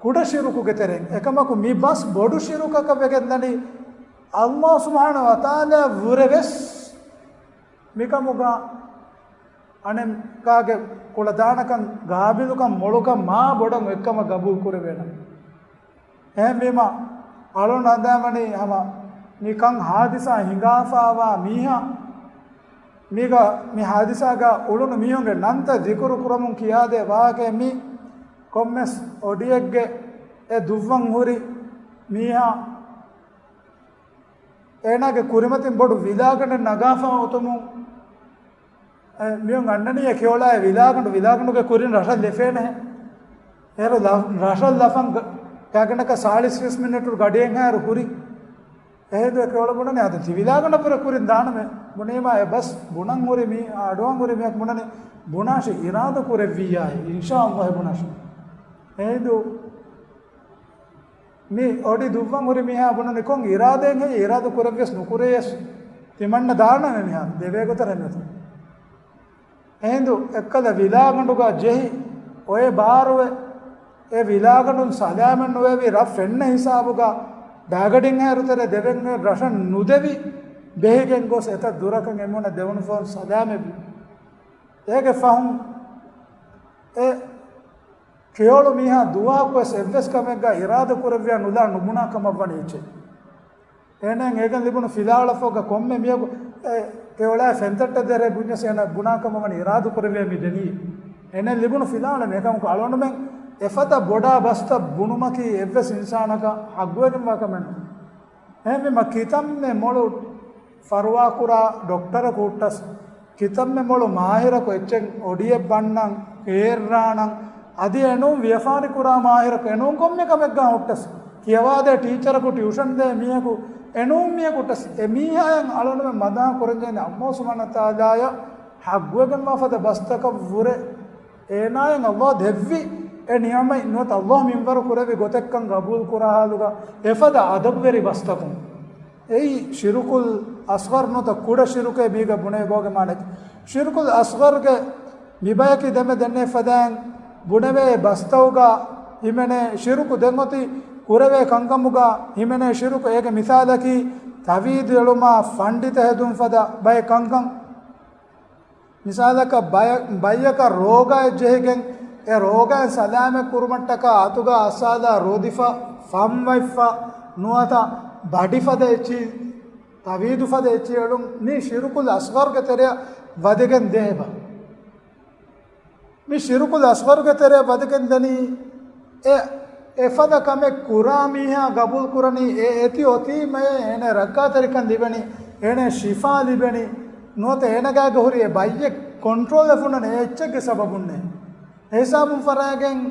ކުޑަ ޝިރުކުގެ ތެރެއިން. އެކަމަކު މި ބަސް ބޮޑު ޝިރުކަކަށް ވެގެން ދަނީ، ﷲ ސުބްޙާނަހޫ ވަތަޢާލާ ވުރެ ވެސް މިކަމުގަ އަނެއްކާގެ ކުޅަދާނަކަން، ގާބިލުކަން، މޮޅުކަން މާ ބޮޑަށް އެއްކަމަށް ގަބޫލު ކުރެވޭނަމަ. އެހެންވީމަ، އަޅުން ހަނދާންވަނީ ހަމަ މިކަން ހާދިސާ ހިނގާފައިވާ މީހާ، މީގަ މި ހާދިސާގަ އުޅުނު މީހުންގެ ނަންތައް ޛިކުރު ކުރަމުން ކިޔާދޭ ވާހަކައެއް މީ. ކޮންމެސް އޮޑިއެއްގެ އެ ދުއްވަން ހުރި މީހާ އޭނާގެ ކުރިމަތިން ބޮޑު ވިލާގަނޑެއް ނަގާފަ އޮތުމުން، އެ، މިއޮން އަންނަނީ އެ ކެޔޮޅާ ވިލާގަނޑު، ވިލާގަނޑުގެ ކުރިން ރަށަށް ލެފޭނެހެ. އޭރު ލަ-، ރަށަށް ލަފަން ގ-، ގާގަނޑަކަށް ސާޅީސް ވިސް މިނެޓު ގަޑިއެއްހާއިރު ހުރި. އެހިނދު އެ ކެޔޮޅަ ބުނަނީ އަދި ތި ވިލާގަނޑަށް ފުރެ ކުރިން ދާނަމޭ. ބުނީމާ އެ ބަސް ބުނަން ހުރި މީ، އަޑުއަން ހުރި މީހަކު ބުނަނީ ބުނާށި އިރާދަ ކުރެއްވިއްޔާ، އިންޝާ އައްލާހް ބުނާށި. އެހިނދު މި އޮޑި ދުއްވަން ހުރި މީހާ ބުނަނީ ކޮން އިރާދައެއް ހެއްޔޭ؟ އިރާދަ ކުރެއްވިޔަސް ނުކުރެޔަސް ތިމަންނަ ދާނަމޭ މީހާ ދެވޭ ގޮތަށް ރަނގަތު. އެހިނދު އެއްކަލަ ވިލާގަނޑުގަ ޖެހި އޮއެ ބާރުވެ، އެ ވިލާގަނޑުން ސަލާމަތް ނުވެވި ރަށް ފެންނަ ހިސާބުގަ ބާގަޑިންހާއިރު ތެރެ ދެވެން ރަށަށް ނުދެވި ބެހިގެން ގޮސް އެތައް ދުރަކަށް އެމީހުންނަށް ދެވުނު ފަހުން ސަލާމަތްވި. އޭގެ ފަހުން އެ ކެޔޮޅު މީހާ ދުވަހަކުވެސް އެއްވެސް ކަމެއްގަ އިރާދަ ކުރެއްވިޔާ ނުލާ ނުބުނާ ކަމަށް ވަނީ އެއްޗެއް. އޭނައަށް އޭގެން ލިބުނު ފިލާވަޅަށްފަހުގަ ކޮންމެ މީހަކު އެ ކެޔޮޅާ ފެންތައްޓަށް ދެރައޭ ބުންޏަސް އޭނަ ބުނާ ކަމަށް ވަނީ އިރާދަ ކުރެއްވިޔާ މި ދެނީ. އޭނައަށް ލިބުނު ފިލާވަޅަށް އެކަމަކު އަޅުގަނޑުމެން އެފަދަ ބޮޑާ ބަސްތައް ބުނުމަކީ އެއްވެސް އިންސާނަކަށް ހައްގުވެގެންވާ ކަމެއް ނޫން. އެހެންވީމަ ކިތަންމެ މޮޅު ފަރުވާކުރާ ޑޮކްޓަރަކު ހުއްޓަސް، ކިތަންމެ މޮޅު މާހިރަކު އެއްޗެއް އޮޑިއެއް ބަންނަން، ކޭއްރާނަން، އަދި އެނޫން ވިޔަފާރިކުރާ މާހިރަކު އެނޫން ކޮންމެ ކަމެއްގާ ހުއްޓަސް، ކިޔަވާދޭ ޓީޗަރަކު ޓިއުޝަން ދޭ މީހަކު އެނޫން މީހަކު ހުއްޓަސް، އެ މީހާއަށް އަޅުގަނޑުމެން މަދާ ކުރަންޖެހޭނެ އައްލާހު ސުބްޙާނަހޫ ވަތަޢާލާއަށް ހައްގުވެގެންވާ ފަދަ ބަސްތަކަށް ވުރެ އޭނާއަށް އައްލާހު ދެއްވި އެ ނިޢުމަތް ނުވަތަ އައްލާހު މިންވަރު ކުރެއްވި ގޮތެއްކަން ގަބޫލު ކުރާ ހާލުގަ އެފަދަ އަދަބުވެރި ބަސްތަކުން. އެއީ ޝިރުކުލް އަޞްޣަރު ނުވަތަ ކުޑަ ޝިރުކޭ މީގަ ބުނެވި ބަހުގެ މާނައަކީ. ޝިރުކުލް އަޞްޣަރުގެ މި ބަޔަކީ ދެންމެ ދެންނެވި ފަދައިން ބުނެވޭ ބަސްތަކުގަ ހިމެނޭ ޝިރުކު ދެން އޮތީ ކުރެވޭ ކަންކަމުގަ ހިމެނޭ ޝިރުކު. އޭގެ މިސާލަކީ ތަވީދު އެޅުމާ ފަންޑިތަ ހެދުން ފަދަ ބައެއް ކަންކަން. މިސާލަކަށް ބައެއް، ބައްޔަކަށް ރޯގާއެއް ޖެހިގެން، އެ ރޯގާއިން ސަލާމަތް ކުރުމަށްޓަކާ އަތުގަ އަސާލާ ރޯދިފަ، ފަންވައްފަ ނުވަތަ ބަޑިފަދަ އެއްޗި، ތަވީދު ފަދަ އެއްޗި އެޅުން މީ ޝިރުކުލް އަޞްޣަރުގެ ތެރެއަށް ވަދެގެން ދޭބަ. މި ޝިރުކުލް އަޞްޣަރުގެ ތެރެއަށް ވަދެގެން ދަނީ، އެ، އެފަދަ ކަމެއް ކުރާ މީހާ ގަބޫލު ކުރަނީ، އެ އެތި އޮތީމައޭ އޭނަ ރައްކާތެރިކަން ލިބެނީ، އޭނަ ޝިފާ ލިބެނީ، ނުވަތަ އޭނަގާގަ ހުރި އެ ބައްޔެއް ކޮންޓްރޯލް ވެފަ ހުންނަނީ އެ އެއްޗެއްގެ ސަބަބުންނޭ. އެހިސާބުން ފަރާގެން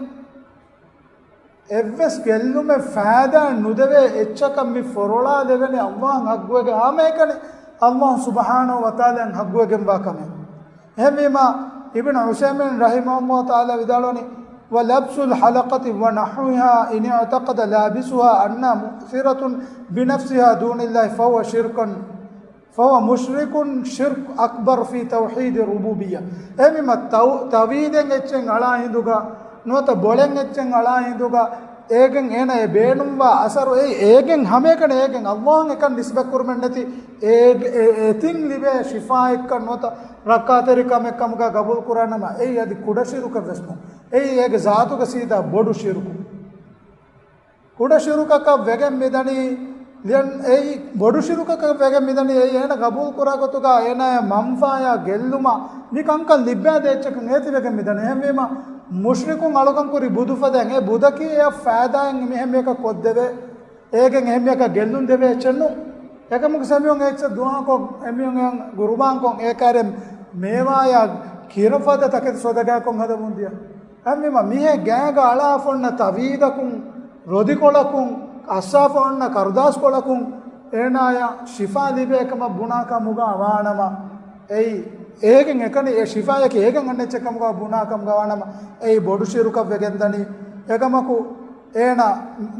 އެއްވެސް ގެއްލުމެއް ފައިދާ ނުދެވޭ އެއްޗަކަށް މި ފޮރޮޅާލެވެނީ އައްލާހަށް ހައްގުވެގެން އާމޭކަނި، އައްލާހު ސުބްޙާނަހޫ ވަތަޢާލާއަށް ހައްގުވެގެންވާ ކަމެއް. އެހެންވީމާ، އިބްނު ޢުސައިމީން ރަޙިމަހުﷲ ތަޢާލާ ވިދާޅުވަނީ، ولبس الحلقة ونحوها إن اعتقد لابسها أنها مؤثرة بنفسها دون الله فهو شرك، فهو مشرك شرك أكبر في توحيد الربوبية. އެހެންވީމަ ތަވް-، ތަވީދެއް އެއްޗެއް އަޅާ ހިނދުގަ، ނުވަތަ ބޮޅެއް އެއްޗެއް އަޅާ ހިނދުގަ، އޭގެން އޭނަ އެ ބޭނުންވާ އަސަރު އެއީ، އޭގެން ހަމައެކަނި އޭގެން އައްލާހަށް އެކަން ނިސްބަތް ކުރުމެއް ނެތި، އޭގެ-، އެ-، އެތިން ލިބޭ ޝިފާއެއްކަން ނުވަތަ ރައްކާތެރިކަމެއް ކަމުގަ ގަބޫލު ކުރާނަމަ، އެއީ އަދި ކުޑަ ޝިރުކެއް ވެސް ނޫން. އެއީ އޭގެ ޒާތުގެ ސީދާ ބޮޑު ޝިރުކު. ކުޑަ ޝިރުކަކަށް ވެގެން މިދަނީ، ލިޔަން އެއީ ބޮޑު ޝިރުކަކަށް ވެގެން މިދަނީ، އެއީ އޭނަ ގަބޫލު ކުރާ ގޮތުގަ އޭނާއަށް މަންފާޔާ ގެއްލުމަށް މި ކަންކަން ލިއްބައިދޭ އެއްޗަކަށް އޭތިވެގެން މިދަނީ. އެހެންވީމަ، މުޝްރިކުން އަޅުކަން ކުރި ބުދުފަދައިން އެ ބުދަކީ އެއަށް ފައިދާއެއް މިހެން މީހަކަށް ކޮށްދެވޭ، އޭގެން އެހެން މީހަކަށް ގެއްލުން ދެވޭ އެއްޗެއް ނޫން. އެކަމަކު ސެމިއޮން އެއްޗެއް ދުޢާކޮށް، އެމީހުން ގުރުބާންކޮށް، އޭ ކާރެ މޭވާޔާ ކީރަފަދަ ތަކެތި ސޮދަގާކޮށް ހަދަމުން ދިޔަ. އެހެންވީމަ މިހެން ގާގަ އަޅާފަ އޮންނަ ތަވީދަކުން، ރޮދިކޮޅަކުން، އައްސާފަ އޮންނަ ކަރުދާސްކޮޅަކުން އޭނާޔަށް ޝިފާ ލިބޭ ކަމަށް ބުނާ ކަމުގަ ވާނަމަ، އެއީ އޭގެން އެކަނި އެ ޝިފާޔަކީ އޭގެން އަންނަ އެއްޗެއް ކަމުގަ ބުނާ ކަމުގަ ވާނަމަ، އެއީ ބޮޑު ޝިރުކަށް ވެގެން ދަނީ. އެކަމަކު އޭނާ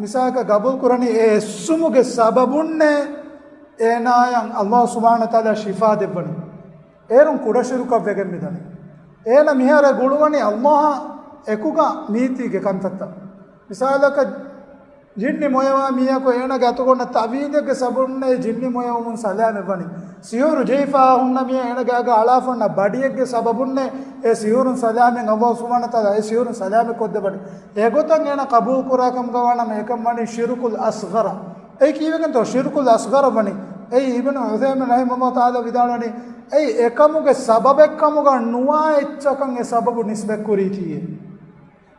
މިސާލަކަށް ގަބޫލު ކުރަނީ އެ އެއްސުމުގެ ސަބަބުންނޭ އޭނާޔަށް އައްލާހު ސުބްޙާނަހޫ ވަތަޢާލާ ޝިފާ ދެއްވަނީ. އޭރުން ކުޑަ ޝިރުކަށް ވެގެން މިދަނީ. އޭނަ މިހާރު ގުޅުވަނީ އައްލާހާ އެކުގަ ނީތީގެ ކަންތައްތައް. މިސާލަކަށް، ޖިންނި މޮޔަވާ މީހަކު އޭނަގެ އަތުގަ އޮންނަ ތަވީދެއްގެ ސަބަބުންނޭ ޖިންނި މޮޔަވުމުން ސަލާމަތްވަނީ. ސިހުރު ޖެހިފާ ހުންނަ މީހާ އޭނަގެ އަގަށް އަޅާފަ އޮންނަ ބަޑިއެއްގެ ސަބަބުންނޭ އެ ސިހުރުން ސަލާމަތް، އައްލާހު ސުބްޙާނަހޫ ވަތަޢާލާ އެ ސިހުރުން ސަލާމަތް ކޮށްދެއްވަނީ. އެގޮތަށް އޭނަ ޤަބޫލު ކުރާ ކަމުގަ ވާނަމަ އެކަން ވަނީ ޝިރުކުލް އަޞްޣަރަށް. އެއީ ކީއްވެގެންތޯ ޝިރުކުލް އަޞްޣަރަށް ވަނީ؟ އެއީ އިބްނު ޢުޘައިމީން ރަޙިމަހުﷲ ތަޢާލާ ވިދާޅުވަނީ، އެއީ އެކަމުގެ ސަބަބެއްކަމުގަ ނުވާ އެއްޗަކަށް އެ ސަބަބު ނިސްބަތްކުރީތީއޭ.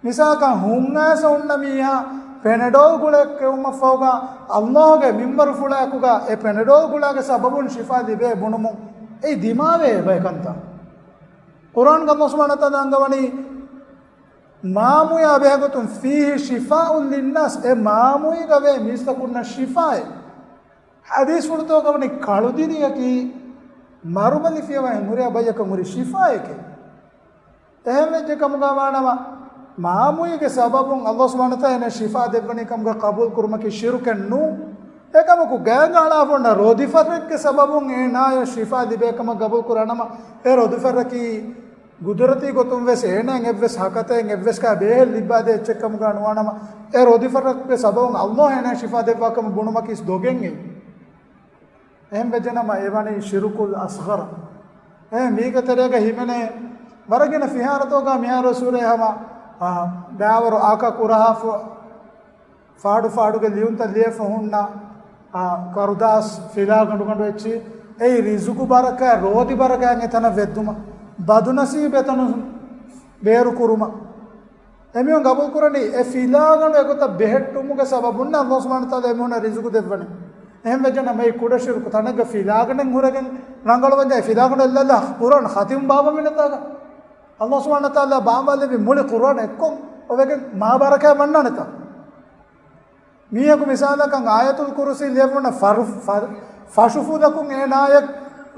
މިސާލަކަށް ހުންއައިސް އޮންނަ މީހާ ޕެނެޑޯލް ގުޅައެއް ކެއުމަށްފަހުގަ، އައްލާހުގެ މިންބަރުފުޅާއެކުގަ އެ ޕެނެޑޯލް ގުޅާގެ ސަބަބުން ޝިފާ ލިބޭ ބުނުމުން އެއީ ދިމާވޭ އެބައި ކަންތައް. ޤުރްއާންގަ ﷲ ސުބްޙާނަހޫ ވަތަޢާލާ އަންގަވަނީ މާމުޔާ ބެހޭގޮތުން، ފީހި ޝިފާއުން ލިންނާސް، އެ މާމުއިގަ ވޭ މީސްތަކުންނަށް ޝިފާއެއް. ޙަދީޘްފުޅުތަކުގަ ވަނީ ކަޅުދިރިއަކީ މަރުބަލި ފިޔަވަހެއް ހުރިހާ ބައްޔަކަށް ހުރި ޝިފާއެކޭ. އެހެން ވެއްޖެ ކަމުގަ ވާނަމަ، މާމުއިގެ ސަބަބުން ﷲ ސުބްޙާނަހޫ ވަތަޢާލާ އޭނަ ޝިފާ ދެއްވަނީ ކަމުގަ ޤަބޫލު ކުރުމަކީ ޝިރުކެއް ނޫން. އެކަމަކު ގާތްގަ އަޅާފަ އޮންނަ ރޯދިފައްރެއްގެ ސަބަބުން އޭނާޔަށް ޝިފާ ލިބޭ ކަމަށް ޤަބޫލު ކުރާނަމަ، އެ ރޯދިފައްރަކީ ގުދުރަތީ ގޮތުން ވެސް އޭނައަށް އެއްވެސް ހަކަތައެއް އެއްވެސް ކަހަލަ ބޭހެއް ލިއްބާދޭ އެއްޗެއް ކަމުގަ ނުވާނަމަ، އެ ރޯދިފައްރަކުގެ ސަބަބުން ﷲ އޭނަޔަށް ޝިފާ ދެއްވާ ކަމަށް ބުނުމަކީ ދޮގެއް އެއް. އެހެން ވެއްޖެނަމަ އެ ވަނީ ޝިރުކުލް އަޞްޣަރު. އެ މީގެ ތެރޭގަ ހިމެނޭ ވަރަށް ގިނަ ފިހާރަތަކުގަ މިހާރު ސޫރައެއް ހަމަ، އާ، ބައިވަރު އާކަށް ކުރަހާފަ ފާޑު ފާޑުގެ ލިޔުންތައް ލިޔެފަ ހުންނަ، އާ، ކަރުދާސް ފިލާގަނޑުގަނޑު އެއްޗި، އެއީ ރިޒުގު ބަރަކާތް، ރޯދި ބަރަކާތް އެތަނަށް ވެއްދުމަށް، ބަދުނަސީބު އެތަނުން ބޭރު ކުރުމަށް. އެމީހުން ގަބޫލު ކުރަނީ އެ ފިލާގަނޑު އެގޮތަށް ބެހެއްޓުމުގެ ސަބަބުން ﷲ ސުބްޙާނަހޫ ވަތަޢާލާ އެމީހުންނަށް ރިޒުގު ދެއްވަނީ. އެހެން ވެއްޖެނަމަ އެ ކުޑަ ޝިރުކު ތަނެއްގަ ފިލާގަނޑެއް ހުރެގެން ރަނގަޅުވަންޏާ އެ ފިލާގަނޑު އެއްލައްލާ ޤުރްއާން ޚަތިމް ބާއްވަމިނެތާގަ. ﷲ ސުބްޙާނަހޫ ވަތަޢާލާ ބާއްވާލެއްވި މުޅި ޤުރްއާން އެއްކޮށް އޮވެގެން މާ ބަރަކާތް ވަންނާނެތާ. މީހަކު މިސާލަކަށް އާޔަތުލް ކުރުސީ ލިޔެފަ އޮންނަ ފަރު-، ފަ-، ފަށުފުލަކުން އޭނާޔަށް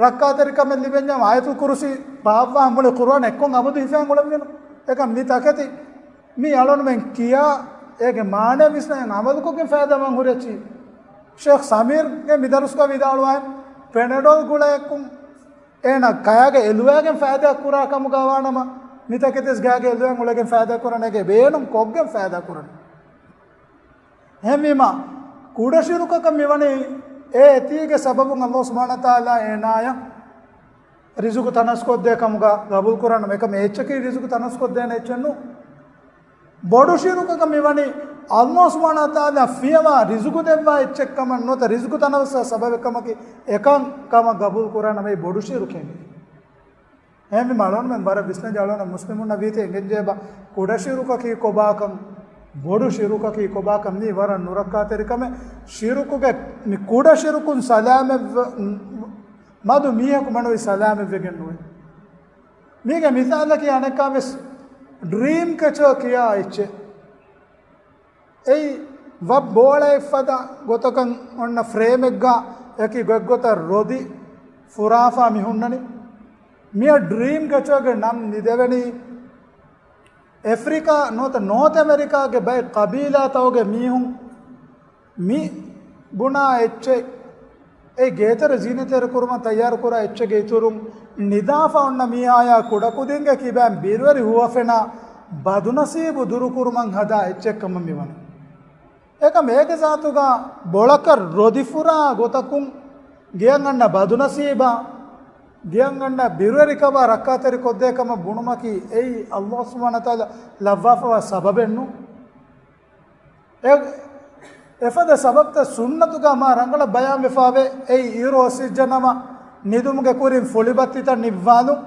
ރައްކާތެރިކަމެއް ލިބެންޏާ އާޔަތުލް ކުރުސީ ބާއްވާ މުޅި ޤުރްއާން އެއްކޮށް އަބަދު ހިފައިގެން އުޅެންވީނު. އެކަމް މި ތަކެތި މި އަޅުގަނޑުމެން ކިޔާ އޭގެ މާނަ ވިސްނައި އަމަލުކޮށްގެން ފައިދާ ވާން ހުރި އެއްޗި. ޝޭޚް ސަމީރްގެ މި ދަރުސްގަ ވިދާޅުވާ ޕެނެޑޯލް ގުޅައެއްކުން އޭނަ ކަޔާގެ އެލުވާގެން ފައިދާ ކުރާ ކަމުގަ ވާނަމަ، މި ތަކެތިވެސް ގާގެ އެލުވާގެން އުޅެގެން ފައިދާ ކުރަނީ އޭގެ ބޭނުން ކޮށްގެން ފައިދާ ކުރަނީ. އެހެންވީމަ، ކުޑަ ޝިރުކަކަށް މިވަނީ އެ އެތީގެ ސަބަބުން ﷲ ސުބްޙާނަހޫ ވަތަޢާލާ އޭނާޔަށް ރިޒުގު ތަނަސްކޮށްދޭ ކަމުގަ ޤަބޫލު ކުރަން، އެކަމަ އެއްޗަކީ ރިޒުގު ތަނަސްކޮށްދޭނެ އެއްޗެއް ނޫން. ބޮޑު ޝިރުކަކަށް މިވަނީ ﷲ ސުބްޙާނަހޫ ވަތަޢާލާ ފިޔަވާ ރިޒުގު ދެއްވާ އެއްޗެއްކަމަށް ނުވަތަ ރިޒުގު ތަނަވަސް ސަބަބެއްކަމަކީ އެކަން ކަމަށް ޤަބޫލު ކުރާނަމަ އެ ބޮޑު ޝިރުކެއް. އެހެންވީމަ އަޅުގަނޑުމެން ވަރަށް ވިސްނަންޖެހޭ އަޅުގަނޑު މުސްލިމުންނަށް ވީތީ އެނގެންޖެހޭ ބަ ކުޑަ ޝިރުކަކީ ކޮބާކަން، ބޮޑު ޝިރުކަކީ ކޮބާކަން މީ ވަރަށް ނުރައްކާތެރި ކަމެއް. ޝިރުކުގެ މި ކުޑަ ޝިރުކުން ސަލާމަތްވެ-، މަދު މީހަކު މަނުވީ ސަލާމަތްވެގެން ނުވޭ. މީގެ މިސާލަކީ އަނެއްކާވެސް ޑްރީމް ކެޗަރ ކިޔާ އެއްޗެއް. އެއީ ވަށް ބޯޅައެއް ފަދަ ގޮތަކަށް އޮންނަ ފްރޭމެއްގަ އެކި ގޮތްގޮތަށް ރޮދި ފުރާފާ މި ހުންނަނީ. މިއަށް ޑްރީމް ކެޗަރގެ ނަން މި ދެވެނީ. އެފްރިކާ ނުވަތަ ނޯތް އެމެރިކާގެ ބައެއް ޤަބީލާތަކުގެ މީހުން މި ބުނާ އެއްޗެއް، އެ ގޭތެރެ ޒީނަތްތެރި ކުރުމަށް ތައްޔާރު ކުރާ އެއްޗެއްގެ އިތުރުން ނިދާފަ އޮންނަ މީހާޔާ ކުޑަކުދިންގެ ކިބައިން ބިރުވެރި ހުވަފެނާ ބަދުނަސީބު ދުރުކުރުމަށް ހަދާ އެއްޗެއް ކަމަށް މިވަނީ. އެކަމް އޭގެ ޒާތުގަ ބޮޅަކަށް ރޮދިފުރާ ގޮތަކުން ގެއަށް އަންނަ ބަދުނަސީބާ، ގެއަށް އަންނަ ބިރުވެރިކަމާ ރައްކާތެރި ކޮށްދޭ ކަމަށް ބުނުމަކީ އެއީ ﷲ ސުބްޙާނަހޫ ވަތަޢާލާ ލައްވާފަވާ ސަބަބެއް ނޫން. އެ، އެފަދަ ސަބަބްތައް ސުންނަތުގަ މާ ރަނގަޅަށް ބަޔާންވެފަވޭ. އެއީ އިރު އޮއްސިއްޖެނަމަ ނިދުމުގެ ކުރިން ފުޅިބައްތިތައް ނިއްވާލުން.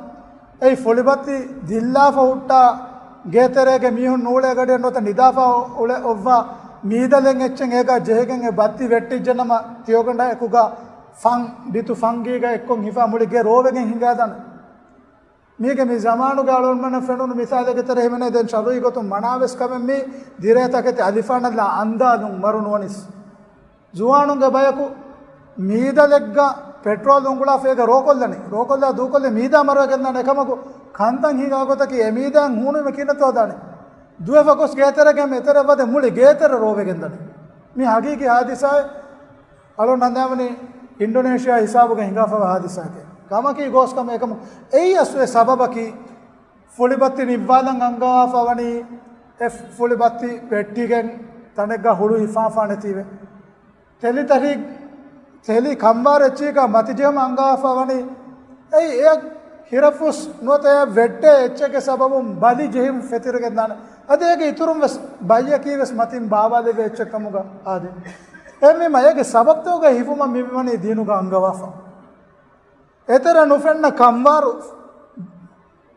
އެއީ ފުޅިބައްތި ދިއްލާފަ ހުއްޓާ ގޭތެރޭގެ މީހުން ނޫޅޭ ގަޑިއަށް ނުވަތަ ނިދާފަ އުޅެ އޮއްވާ މީދަލެއް އެއްޗެއް އޭގަ ޖެހިގެން އެ ބައްތި ވެއްޓިއްޖެނަމަ ތިޔޮގަނޑާ އެކުގަ ފަން، ބިތު ފަންގީގަ އެއްކޮށް ހިފާ މުޅި ގެ ރޯވެގެން ހިނގާދާނެ. މީގެ މި ޒަމާނުގެ އަޅުގަނޑުމެންނަށް ފެނުނު މިސާލެއްގެ ތެރޭ ހިމެނޭ ދެން ޝަރުޢީ ގޮތުން މަނާވެސް ކަމެއް މީ ދިރޭ ތަކެތި އަލިފާނަށްލާ އަންދާލުން މަރު ނުވަނިސް. ޒުވާނުންގެ ބަޔަކު މީދަލެއްގަ ޕެޓްރޯލް އުނގުޅާފަ އޭގަ ރޯކޮށްލަނީ. ރޯކޮށްލާ ދޫކޮށްލީ މީދާ މަރުވެގެންދާނެ. އެކަމަކު ކަންތައް ހިނގާ ގޮތަކީ އެ މީދާއިން ހޫނުވީމަ ކިހިނެއްތޯ ދާނީ. ދުވެފަ ގޮސް ގޭތެރޭގެ އެތެރެއަށް ވަދެ މުޅި ގޭތެރެ ރޯވެގެންދާނީ. މީ ހަގީގީ ހާދިސާއެއް. އަޅުން ހަނދާންވަނީ އިންޑޮނޭޝިއާ ހިސާބުގަ ހިނގާފަވާ ހާދިސާއެކޭ. ކަމަކީ ގޯސް ކަމެއް އެކަމު އެއީ އަސްލު އެ ސަބަބަކީ ފުޅިބައްތި ނިއްވާލަން އަންގަވާފަ ވަނީ އެ ފުޅިބައްތި ވެއްޓިގެން ތަނެއްގަ ހުޅު ހިފާފާނެތީވެ. ތެލި ތަށި، ތެލި ކަންވާރު އެއްޗީގަ މަތިޖެހުމަށް އަންގަވާފަ ވަނީ އެއީ އެ ހިރަފުސް ނުވަތަ އެ ވެއްޓޭ އެއްޗެއްގެ ސަބަބުން ބަލި ޖެހިން ފެތިރިގެން ދާނެ. އަދި އޭގެ އިތުރުން ވެސް ބައްޔަކީ ވެސް މަތިން ބާވާލެވޭ އެއްޗެއް ކަމުގަ އާދޭ. އެހެންވީމަ އޭގެ ސަބަބްތަކުގައި ހިފުމަށް މިވަނީ ދީނުގަ އަންގަވާފަ. އެތެރެ ނުފެންނަ ކަންވާރު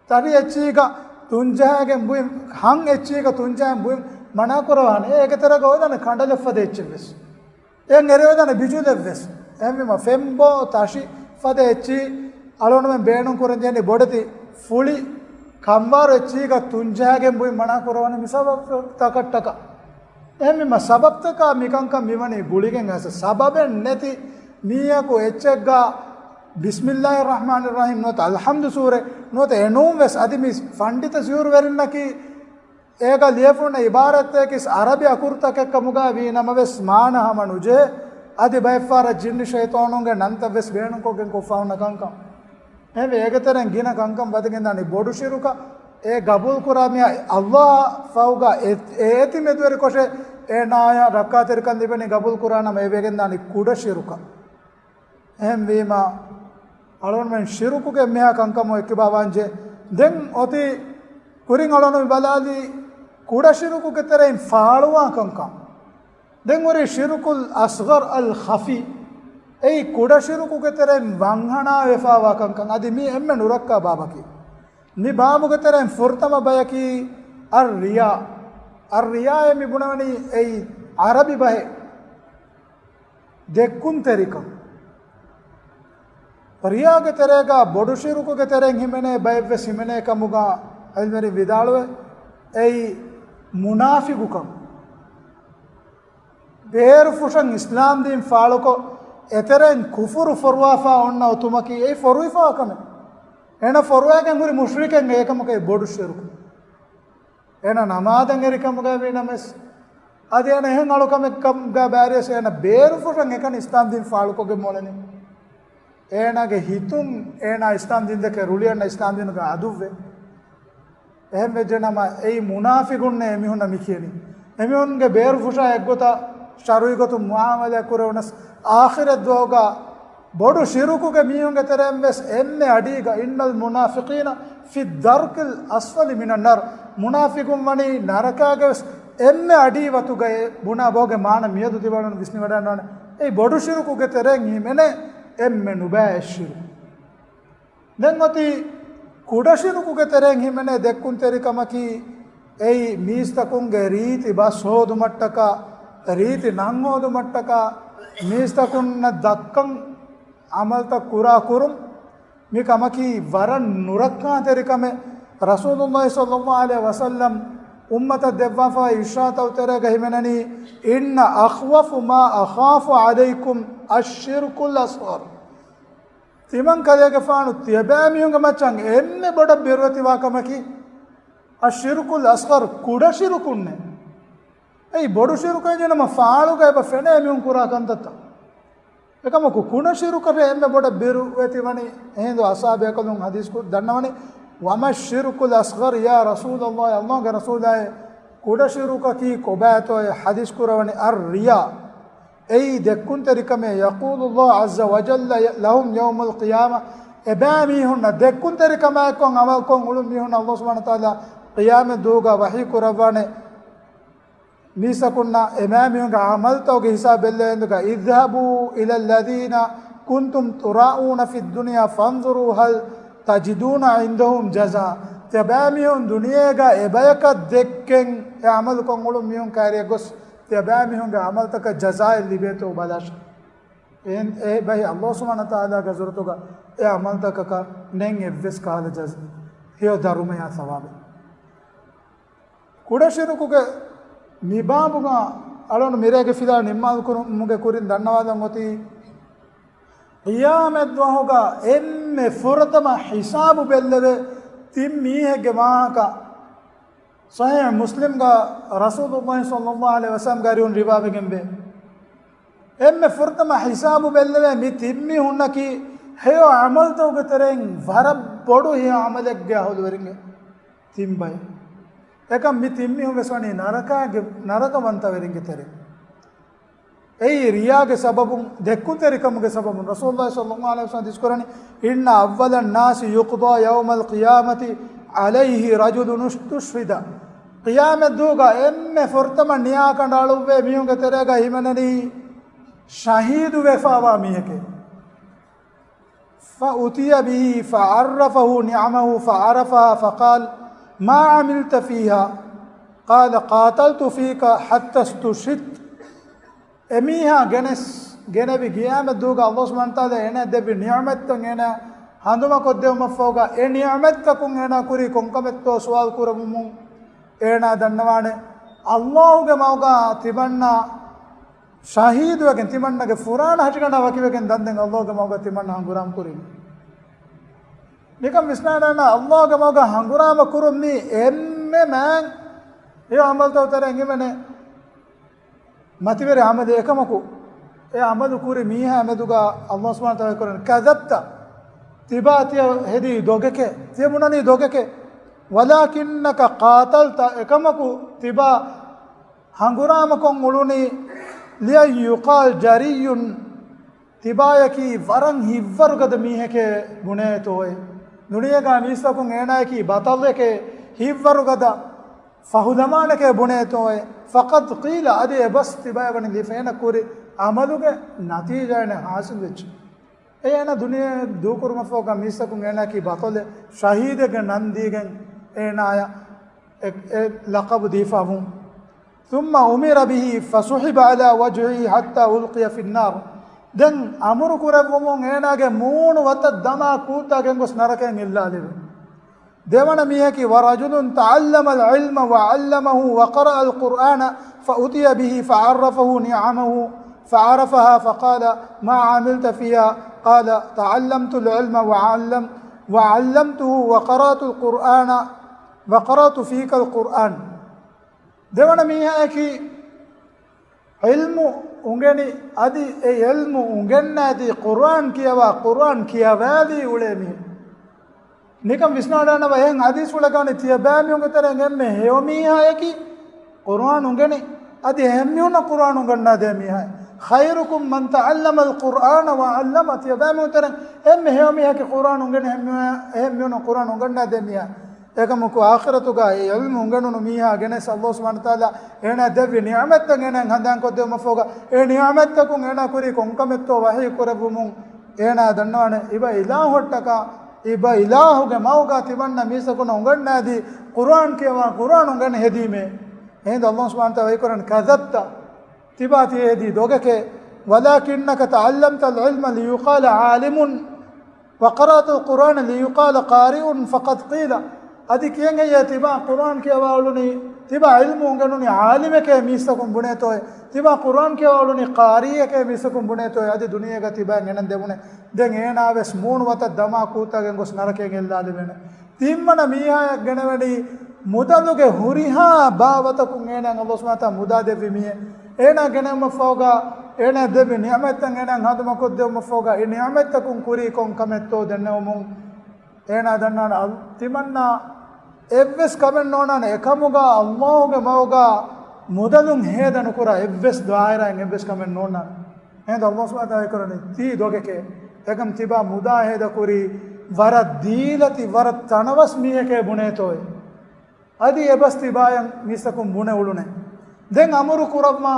ތަށި އެއްޗީގަ ތުންޖަހައިގެން ބުއިން، ހަން އެއްޗީގަ ތުންޖަހައިގެން ބުއިން މަނާކުރަވާނެ. އޭގެ ތެރޭގަ އޮވެދާނެ ކަނޑަލެއް ފަދަ އެއްޗެއް ވެސް. އެއަށް އެރިވެދާނެ ބިޖުލެއް ވެސް. އެހެންވީމަ ފެންބޯ ތަށި ފަދަ އެއްޗިހި އަޅުގަނޑުމެން ބޭނުން ކުރަން ޖެހެނީ ބޮޑެތި ފުޅި ކަންވާރު އެއްޗީގަ ތުންޖަހައިގެން ބުއި މަނާ ކުރަވަނީ މި ސަބަބުތަކަށްޓަކަ. އެހެންވީމަ ސަބަބުތަކާ މިކަންކަން މިވަނީ ގުޅިގެން އައިސް. ސަބަބެއް ނެތި މީހަކު އެއްޗެއްގަ ބިސްމިއްލާހި ރަޙްމާނި ރަޙީމް ނުވަތަ އަލްޙަމްދު ސޫރަ ނުވަތަ އެނޫން ވެސް އަދި މި ފަންޑިތަ ސިހުރުވެރިންނަކީ އޭގަ ލިޔެފުންނަ އިބާރާތްތަކެއް އަރަބި އަކުރުތަކެއް ކަމުގަ ވީ ނަމަވެސް މާނަ ހަމަ ނުޖެހޭ. އަދި ބައެއްފަހަރަށް ޖިންނި ޝައިޠާނުންގެ ނަންތައް ވެސް ބޭނުންކޮށްގެން ކޮށްފަ ހުންނަ ކަންކަން. އެހެންވެ އޭގެ ތެރެއިން ގިނަ ކަންކަން ވަދެގެންދާނީ ބޮޑު ޝިރުކަށް. އެ ގަބޫލުކުރާ މީހާ އައްލާހާ ފަހުގަ އެ، އެ އެތި މެދުވެރިކޮށެއް އޭނާޔަށް ރައްކާތެރިކަން ލިބެނީ ގަބޫލުކުރާ ނަމަ އެ ވެގެންދާނީ ކުޑަ ޝިރުކަށް. އެހެންވީމަ، އަޅުގަނޑުމެން ޝިރުކުގެ އެންމެހާ ކަންކަމުން އެއްކިބާވާންޖެ. ދެން އޮތީ ކުރިން އަޅުގަނޑު ބަލާލީ ކުޑަ ޝިރުކުގެ ތެރެއިން ފާޅުވާ ކަންކަން. ދެން ހުރީ ޝިރުކުލް އަޞްޣަރް އަލް ޚަފީ. އެއީ ކުޑަ ޝިރުކުގެ ތެރެއިން ވަންހަނާ ވެފާވާ ކަންކަން. އަދި މީ އެންމެ ނުރައްކާ ބާބަކީ. މި ބާބުގެ ތެރެއިން ފުރަތަމަ ބަޔަކީ އައްރިޔާ. އައްރިޔާއޭ މި ބުނަވަނީ އެއީ ޢަރަބި ބަހެއް. ދެއްކުންތެރިކަން. ރިޔާގެ ތެރޭގަ ބޮޑު ޝިރުކުގެ ތެރެއިން ހިމެނޭ ބައެއްވެސް ހިމެނޭ ކަމުގަ ޢިލްމުވެރިން ވިދާޅުވޭ. އެއީ މުނާފިގުކަން. ބޭރުފުށަށް އިސްލާމްދީން ފާޅުކޮށް، އެތެރެއިން ކުފުރު ފޮރުވާފާ އޮންނަ އޮތުމަކީ އެއީ ފޮރުވިފާ ކަމެއް. އޭނަ ފޮރުވައިގެން ހުރި މުޝްރިކެއް އެކަމަކަށް ބޮޑު ޝިރުކު. އޭނަ ނަމާދަށް އެރިކަމުގައި ވީ ނަމަވެސް، އަދި އޭނަ އެހެން އަޅުކަމެއް ކަމުގަ ބާރިޔަސް އޭނަ ބޭރުފުށަށް އެކަނި އިސްލާމްދީން ފާޅުކޮށްގެން މޮޅެނީ. އޭނާގެ ހިތުން އޭނާ އިސްލާމްދީން ދެކެ ރުޅިއަންނަ އިސްލާމްދީނުގެ އަދުއްވެ. އެހެން ވެއްޖެނަމަ އެއީ މުނާފިގުންނޭ އެމީހުންނަށް މި ކިޔަނީ. އެމީހުންގެ ބޭރުފުށާ އެއްގޮތަށް ޝަރުޢީ ގޮތުން މުޢާމަލާތް ކުރެވުނަސް، އާޚިރަތް ދުވަހުގަ ބޮޑު ޝިރުކުގެ މީހުންގެ ތެރެއިން ވެސް އެންމެ އަޑީގަ، إن المنافقين في الدرك الأسفل من النار. މުނާފިގުން ވަނީ ނަރަކާގެ ވެސް އެންމެ އަޑީ ވަތުގައޭ. ބުނާ ބަހުގެ މާނަ މިއަދު ތިބާ އަޅުގަނޑު ވިސްނިވަޑައިގަންނަވާނެ. އެއީ ބޮޑު ޝިރުކުގެ ތެރެއިން ހިމެނޭ އެންމެ ނުބައި ޝިރުކު. ދެން އޮތީ ކުޑަ ޝިރުކުގެ ތެރެއިން ހިމެނޭ ދެއްކުންތެރިކަމަކީ، އެއީ މީސްތަކުންގެ ރީތި ބަސް ހޯދުމަށްޓަކާ، ރީތި ނަން ހޯދުމަށްޓަކާ، މީސްތަކުންނަށް ދައްކަން ޢަމަލުތައް ކުރާ ކުރުން. މި ކަމަކީ ވަރަށް ނުރައްކާތެރި ކަމެއް. ރަސޫލުﷲ ޞައްލަﷲ ޢަލައިހި ވަސައްލަމް އުއްމަތަށް ދެއްވާފައި އިރުޝާދުތައް ތެރޭގަ ހިމެނެނީ، إن أخوف ما أخاف عليكم الشرك الأصغر. ތިމަން ކަލޭގެފާނު ތިޔަބައިމީހުންގެ މައްޗަށް އެންމެ ބޮޑަށް ބިރުވެތިވާ ކަމަކީ، الشرك الأصغر، ކުޑަ ޝިރުކުންނޭ. އެއީ ބޮޑު ޝިރުކު އެއްޗެއް ނަމަ ފާޅުގައި އެބަ ފެނޭ މީހުން ކުރާ ކަންތައްތައް. އެކަމަކު ކުޑަ ޝިރުކަށޭ އެންމެ ބޮޑަށް ބިރުވެތިވަނީ. އެހިނދު އަޞްޙާބު ބޭކަލުން ޙަދީޘް ކުރި ދަންނަވަނީ، وما الشرك الأصغر يا رسول الله، ﷲ ގެ ރަސޫލާއޭ، ކުޑަ ޝިރުކަކީ ކޮބާތޯއޭ؟ ޙަދީޘް ކުރަވަނީ، الرياء، އެއީ ދެއްކުންތެރިކަމޭ. يقول الله عز وجل لهم يوم القيامة، އެބައިމީހުންނަށް، ދެއްކުންތެރިކަމާއެކު ޢަމަލުކޮށް އުޅުނު މީހުންނަށް ﷲ ސުބްޙާނަހޫ ވަތަޢާލާ ޤިޔާމަތް ދުވަހުގަ ވަޙީ ކުރައްވާނެ، މީސްތަކުންނަށް އެބައިމީހުންގެ ޢަމަލުތަކުގެ ހިސާބު ބެއްލެވޭ އިނދުގަ، اذهبوا إلى الذين كنتم تراءون في الدنيا فانظروا هل تجدون عندهم جزاء. ތިޔަބައިމީހުން ދުނިޔޭގަ އެބަޔަކަށް ދެއްކެން އެ ޢަމަލުކޮށް އުޅުނު މީހުން ކައިރިއަށް ގޮސް، ތިޔަބައިމީހުންގެ ޢަމަލުތަކަށް ޖަޒާއެއް ލިބޭތޯ ބަލާށޭ. އެ، އެ ބަހީ ﷲ ސުބްޙާނަހޫ ވަތަޢާލާގެ ޙަޟްރަތުގަ އެ ޢަމަލުތަކަކަށް ނެތް އެއްވެސް ކަހަލަ ޖަޒް، ހެޔޮ ދަރުމަޔާ ޘަވާބެއް. ކުޑަ ޝިރުކުގެ މި ބާބުގަ އަޅުގަނޑު މިރޭގެ ފިލާ ނިންމާލު ކުރުމުގެ ކުރިން ދަންނަވާލަން އޮތީ، ޤިޔާމަތް ދުވަހުގަ އެންމެ ފުރަތަމަ ޙިސާބު ބެއްލެވޭ ތިން މީހެއްގެ ވާހަކަ. ޞަޙީޙު މުސްލިމްގަ ރަސޫލުﷲ ޞައްލަﷲ ޢަލައިހި ވަސައްލަމްގެ އަރިހުން ރިވާވެގެންވޭ. އެންމެ ފުރަތަމަ ޙިސާބު ބެއްލެވޭ މި ތިން މީހުންނަކީ ހެޔޮ ޢަމަލުތަކުގެ ތެރެއިން ވަރަށް ބޮޑު ހެޔޮ ޢަމަލެއްގެ އަހުލުވެރިންގެ ތިން ބައެއް. އެކަމް މި ތިން މީހުން ވެސް ވަނީ ނަރަކާގެ، ނަރަކަވަންތަވެރިންގެ ތެރެއިން. އެއީ ރިޔާގެ ސަބަބުން، ދެއްކުންތެރިކަމުގެ ސަބަބުން. ރަސޫލުﷲ ޞައްލަﷲ ޢަލައިހި ވަސައްލަމް ޙަދީޘް ކުރަނީ، إن أول الناس يقضى يوم القيامة عليه رجل استشهد. ޤިޔާމަތް ދުވަހުގަ އެންމެ ފުރަތަމަ ނިޔާކަނޑައަޅުއްވޭ މީހުންގެ ތެރޭގަ ހިމެނެނީ ޝަހީދު ވެފާވާ މީހެކޭ. فأتي به فعرفه نعمه فعرفها فقال ما عملت فيها؟ قال قاتلت فيك حتى استشهدت. އެމީހާ ގެނެސް، ގެނެވި ޤިޔާމަތް ދުވަހުގަ ﷲ ސުބްޙާނަހޫ ވަތަޢާލާ އޭނަ ދެއްވި ނިޢުމަތްތައް އޭނަ ހަނދުމަކޮށްދެވުމަށްފަހުގަ އެ ނިޢުމަތްތަކުން އޭނާ ކުރީ ކޮންކަމެއްތޯ ސުވާލު ކުރެވުމުން އޭނާ ދަންނަވާނެ، ﷲ ގެ މަގުގަ ތިމަންނަ ޝަހީދުވެގެން، ތިމަންނަގެ ފުރާނަ ހަށިގަނޑާ ވަކިވެގެން ދަންދެން ﷲ ގެ މަގުގަ ތިމަންނަ ހަނގުރާމަ ކުރީމަ. ނިކަން ވިސްނާލާނަ، ﷲ ގެ މަގުގަ ހަނގުރާމަ ކުރުން މީ އެންމެ މާތް ހެޔޮ ޢަމަލުތައް ތެރެއިން އެންމެ މަތިވެރި ޢަމަލެއް. އެކަމަކު، އެ ޢަމަލު ކުރި މީހާ މެދުގަ ﷲ ސުބްޙާނަހޫ ވަތަޢާލާ ކުރަން، كذبت، ތިބާ ތިޔަ ހެދީ ދޮގެކޭ، ތިޔަ ބުނަނީ ދޮގެކޭ. ولكنك قاتلت، އެކަމަކު ތިބާ ހަނގުރާމަކޮށް އުޅުނީ، لأن يقال جريء، ތިބާޔަކީ ވަރަށް ހިތްވަރުގަދަ މީހެކޭ ބުނޭތޯއޭ. ދުނިޔޭގަ މީސްތަކުން އޭނާޔަކީ ބަޠަލެކޭ، ހިތްވަރުގަދަ، ފަހުލަވާނެކޭ ބުނޭތޯއޭ. فقد قيل، އަދި އެބަސް ތިބާޔަށް ވަނީ ލިބިފަ، އޭނަ ކުރި ޢަމަލުގެ ނަތީޖާ އޭނަ ހާސިލް ވެއްޖެ. އެ އޭނަ ދުނިޔެ ދޫކުރުމަށްފަހުގަ މީސްތަކުން އޭނާއަކީ ބަޠަލެއް، ޝަހީދެއްގެ ނަން ދީގެން އޭނާޔަށް އެ، އެ ލަޤަބު ދީފަ ވުން. ثم أمر به فسحب على وجهه حتى ألقي في النار. ދެން އަމުރު ކުރެއްވުމުން އޭނާގެ މޫނު ވަތަށް ދަމާ ކޫއްތާ ގެންގޮސް ނަރަކައަށް އެއްލާލެވި. ދެވަނަ މީހަކީ، ورجل تعلم العلم وعلمه وقرأ القرآن فأتي به فعرفه نعمه فعرفها فقال: ما عملت فيها؟ قال: تعلمت العلم وعلم-، وعلمته وقرأت القرآن، وقرأت فيك القرآن. ދެވަނަ މީހާއަކީ، ޢިލްމު އުނގެނި، އަދި އެ ޢިލްމު އުނގެންނާތީ ޤުރުއާން ކިޔަވާ، ޤުރުއާން ކިޔަވާލީ އުޅޭ މީހެއް. ނިކަން ވިސްނާލާނަމަ، އެހެން ޙަދީޘްފުޅަކަށް ވަނީ ތިޔަބައިމީހުންގެ ތެރެއިން އެންމެ ހެޔޮ މީހާޔަކީ ޤުރުއާން އުނގެނި، އަދި އެހެން މީހުންނަށް ޤުރުއާން އުނގަންނާދޭ މީހާ. خيركم من تعلم القرآن وعلمه، ތިޔަބައިމީހުން ތެރެއިން އެންމެ ހެޔޮ މީހަކީ ޤުރުއާން އުނގެނި، އެހެން މީހާ، އެހެން މީހުންނަށް ޤުރުއާން އުނގަންނާދޭ މީހާ. އެކަމަކު، އާޚިރަތުގަ އެ ޢިލްމު އުނގެނުނު މީހާ ގެނެސް، ﷲ ސުބްޙާނަހޫ ވަތަޢާލާ އޭނާ ދެއްވި ނިޢުމަތްތައް އޭނާ ހަނދާންކޮށްދެވުމަށްފަހުގަ، އެ ނިޢުމަތްތަކުން އޭނާ ކުރީ ކޮންކަމެއްތޯ ވަޙީ ކުރެއްވުމުން އޭނާ ދަންނަވާނެ، އިބަ އިލާހުއްޓަކާ، އިބަ އިލާހުގެ މަގުގަ ތިމަންނަ މީސްތަކުންނަށް އުނގަންނާދީ، ޤުރުއާން ކިޔަވާ، ޤުރުއާން އުނގަން ހެދީމޭ. އެހިނދު ﷲ ސުބްޙާނަހޫ ވަތަޢާލާ ވަޙީކުރަން، كذبت، ތިބާ ތިޔަ ހެދީ ދޮގެކޭ، ولكنك تعلمت العلم ليقال عالم، وقرأت القرآن ليقال قارئ، فقد قيل. އަދި ކިޔަން ހެއްޔޭ ތިބާ ޤުރުއާން ކިޔަވާ އުޅުނީ، ތިބާ ޢިލްމު އުނގެނުނީ ޢާލިމެކޭ މީސްތަކުން ބުނޭތޯއޭ، ތިބާ ޤުރުއާން ކިޔަވާ އުޅުނީ ޤާރީއެކޭ މީސްތަކުން ބުނޭތޯއޭ، އަދި ދުނިޔޭގަ ތިބާ އެނގެން ދެވުނޭ. ދެން އޭނާވެސް މޫނު ވަތަށް ދަމާ ކޫއްތާ ގެންގޮސް ނަރަކައަށް އެއްލާލެވޭނެ. ތިންވަނަ މީހާޔަށް ގެނެވެނީ މުދަލުގެ ހުރިހާ ބާވަތަކުން އޭނާއަށް ﷲ ސުބްޙާނަހޫ ވަތަޢާލާ މުދާ ދެއްވި މީހެއް. އޭނާ ގެނައުމަށްފަހުގަ، އޭނާ ދެއްވި ނިޢުމަތްތައް އޭނާ ހަނދުމަކޮށްދެވުމަށްފަހުގަ، އެ ނިޢުމަތްތަކުން ކުރީ ކޮން ކަމެއްތޯ ދެންނެވުމުން، އޭނާ ދަންނާނެ އަލް-، ތިމަންނަ އެއްވެސް ކަމެއް ނޯންނާނެ، އެކަމުގަ ﷲ ގެ މަގުގަ މުދަލުން ހޭދަ ނުކުރާ އެއްވެސް ދާއިރާއެއް އެއްވެސް ކަމެއް ނޯންނާނެ. އެހިނދު ﷲ ސުބްޙާނަހޫ ވަތަޢާލާ ވަޙީކުރަނީ، ތީ ދޮގެކޭ. އެކަމް ތިބާ މުދާ ހޭދަކުރީ ވަރަށް ދީލަތި، ވަރަށް ތަނަވަސް މީހެކޭ ބުނޭތޯއޭ. އަދި އެބަސް ތިބާޔަށް މީސްތަކުން ބުނެ އުޅުނޭ. ދެން އަމުރު ކުރައްވާ،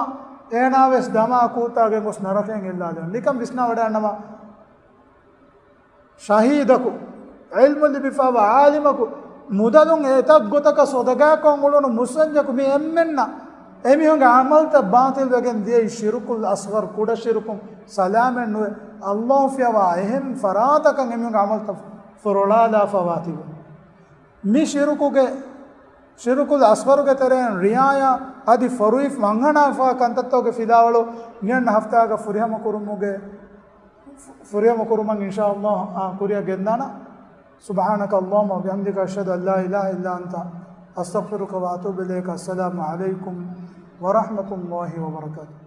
އޭނާވެސް ދަމާ ކޫއްތާ ގެންގޮސް ނަރަކައަށް އެއްލާލެވުން. ނިކަން ވިސްނާވަޑައިގަންނަވާ. ޝަހީދަކު، ޢިލްމު ލިބިފައިވާ ޢާލިމަކު، މުދަލުން އެތައް ގޮތަކަށް ޞަދަޤާކޮށް އުޅުނު މުސްލިމް މީހަކު، މި އެންމެންނަށް އެމީހުންގެ ޢަމަލުތައް ބާޠިލްވެގެން ދިޔައީ ޝިރުކުލް އަޞްޣަރު، ކުޑަ ޝިރުކުން ސަލާމަތްނުވެ، ﷲ ފިޔަވާ އެހެން ފަރާތަކަށް އެމީހުންގެ ޢަމަލުތައް ފޮރޮޅާލާފަވާތީވެ. މި ޝިރުކުގެ، ޝިރުކުލް އަޞްޣަރުގެ ތެރެއިން ރިޢާޔާ އަދި ފޮރުވިފަ ވަންހަނާފަ ކަންތައްތަކުގެ ފިލާވަޅު މިއަންނަ ހަފްތާގަ ފުރިހަމަ ކުރުމުގެ، ފުރިހަމަ ކުރުމަށް އިންޝާﷲ އާ ކުރިއަށް ގެންދާނަން. سبحانك اللهم وبحمدك، أشهد أن لا إله إلا أنت، أستغفرك وأتوب إليك. السلام عليكم ورحمة الله وبركاته.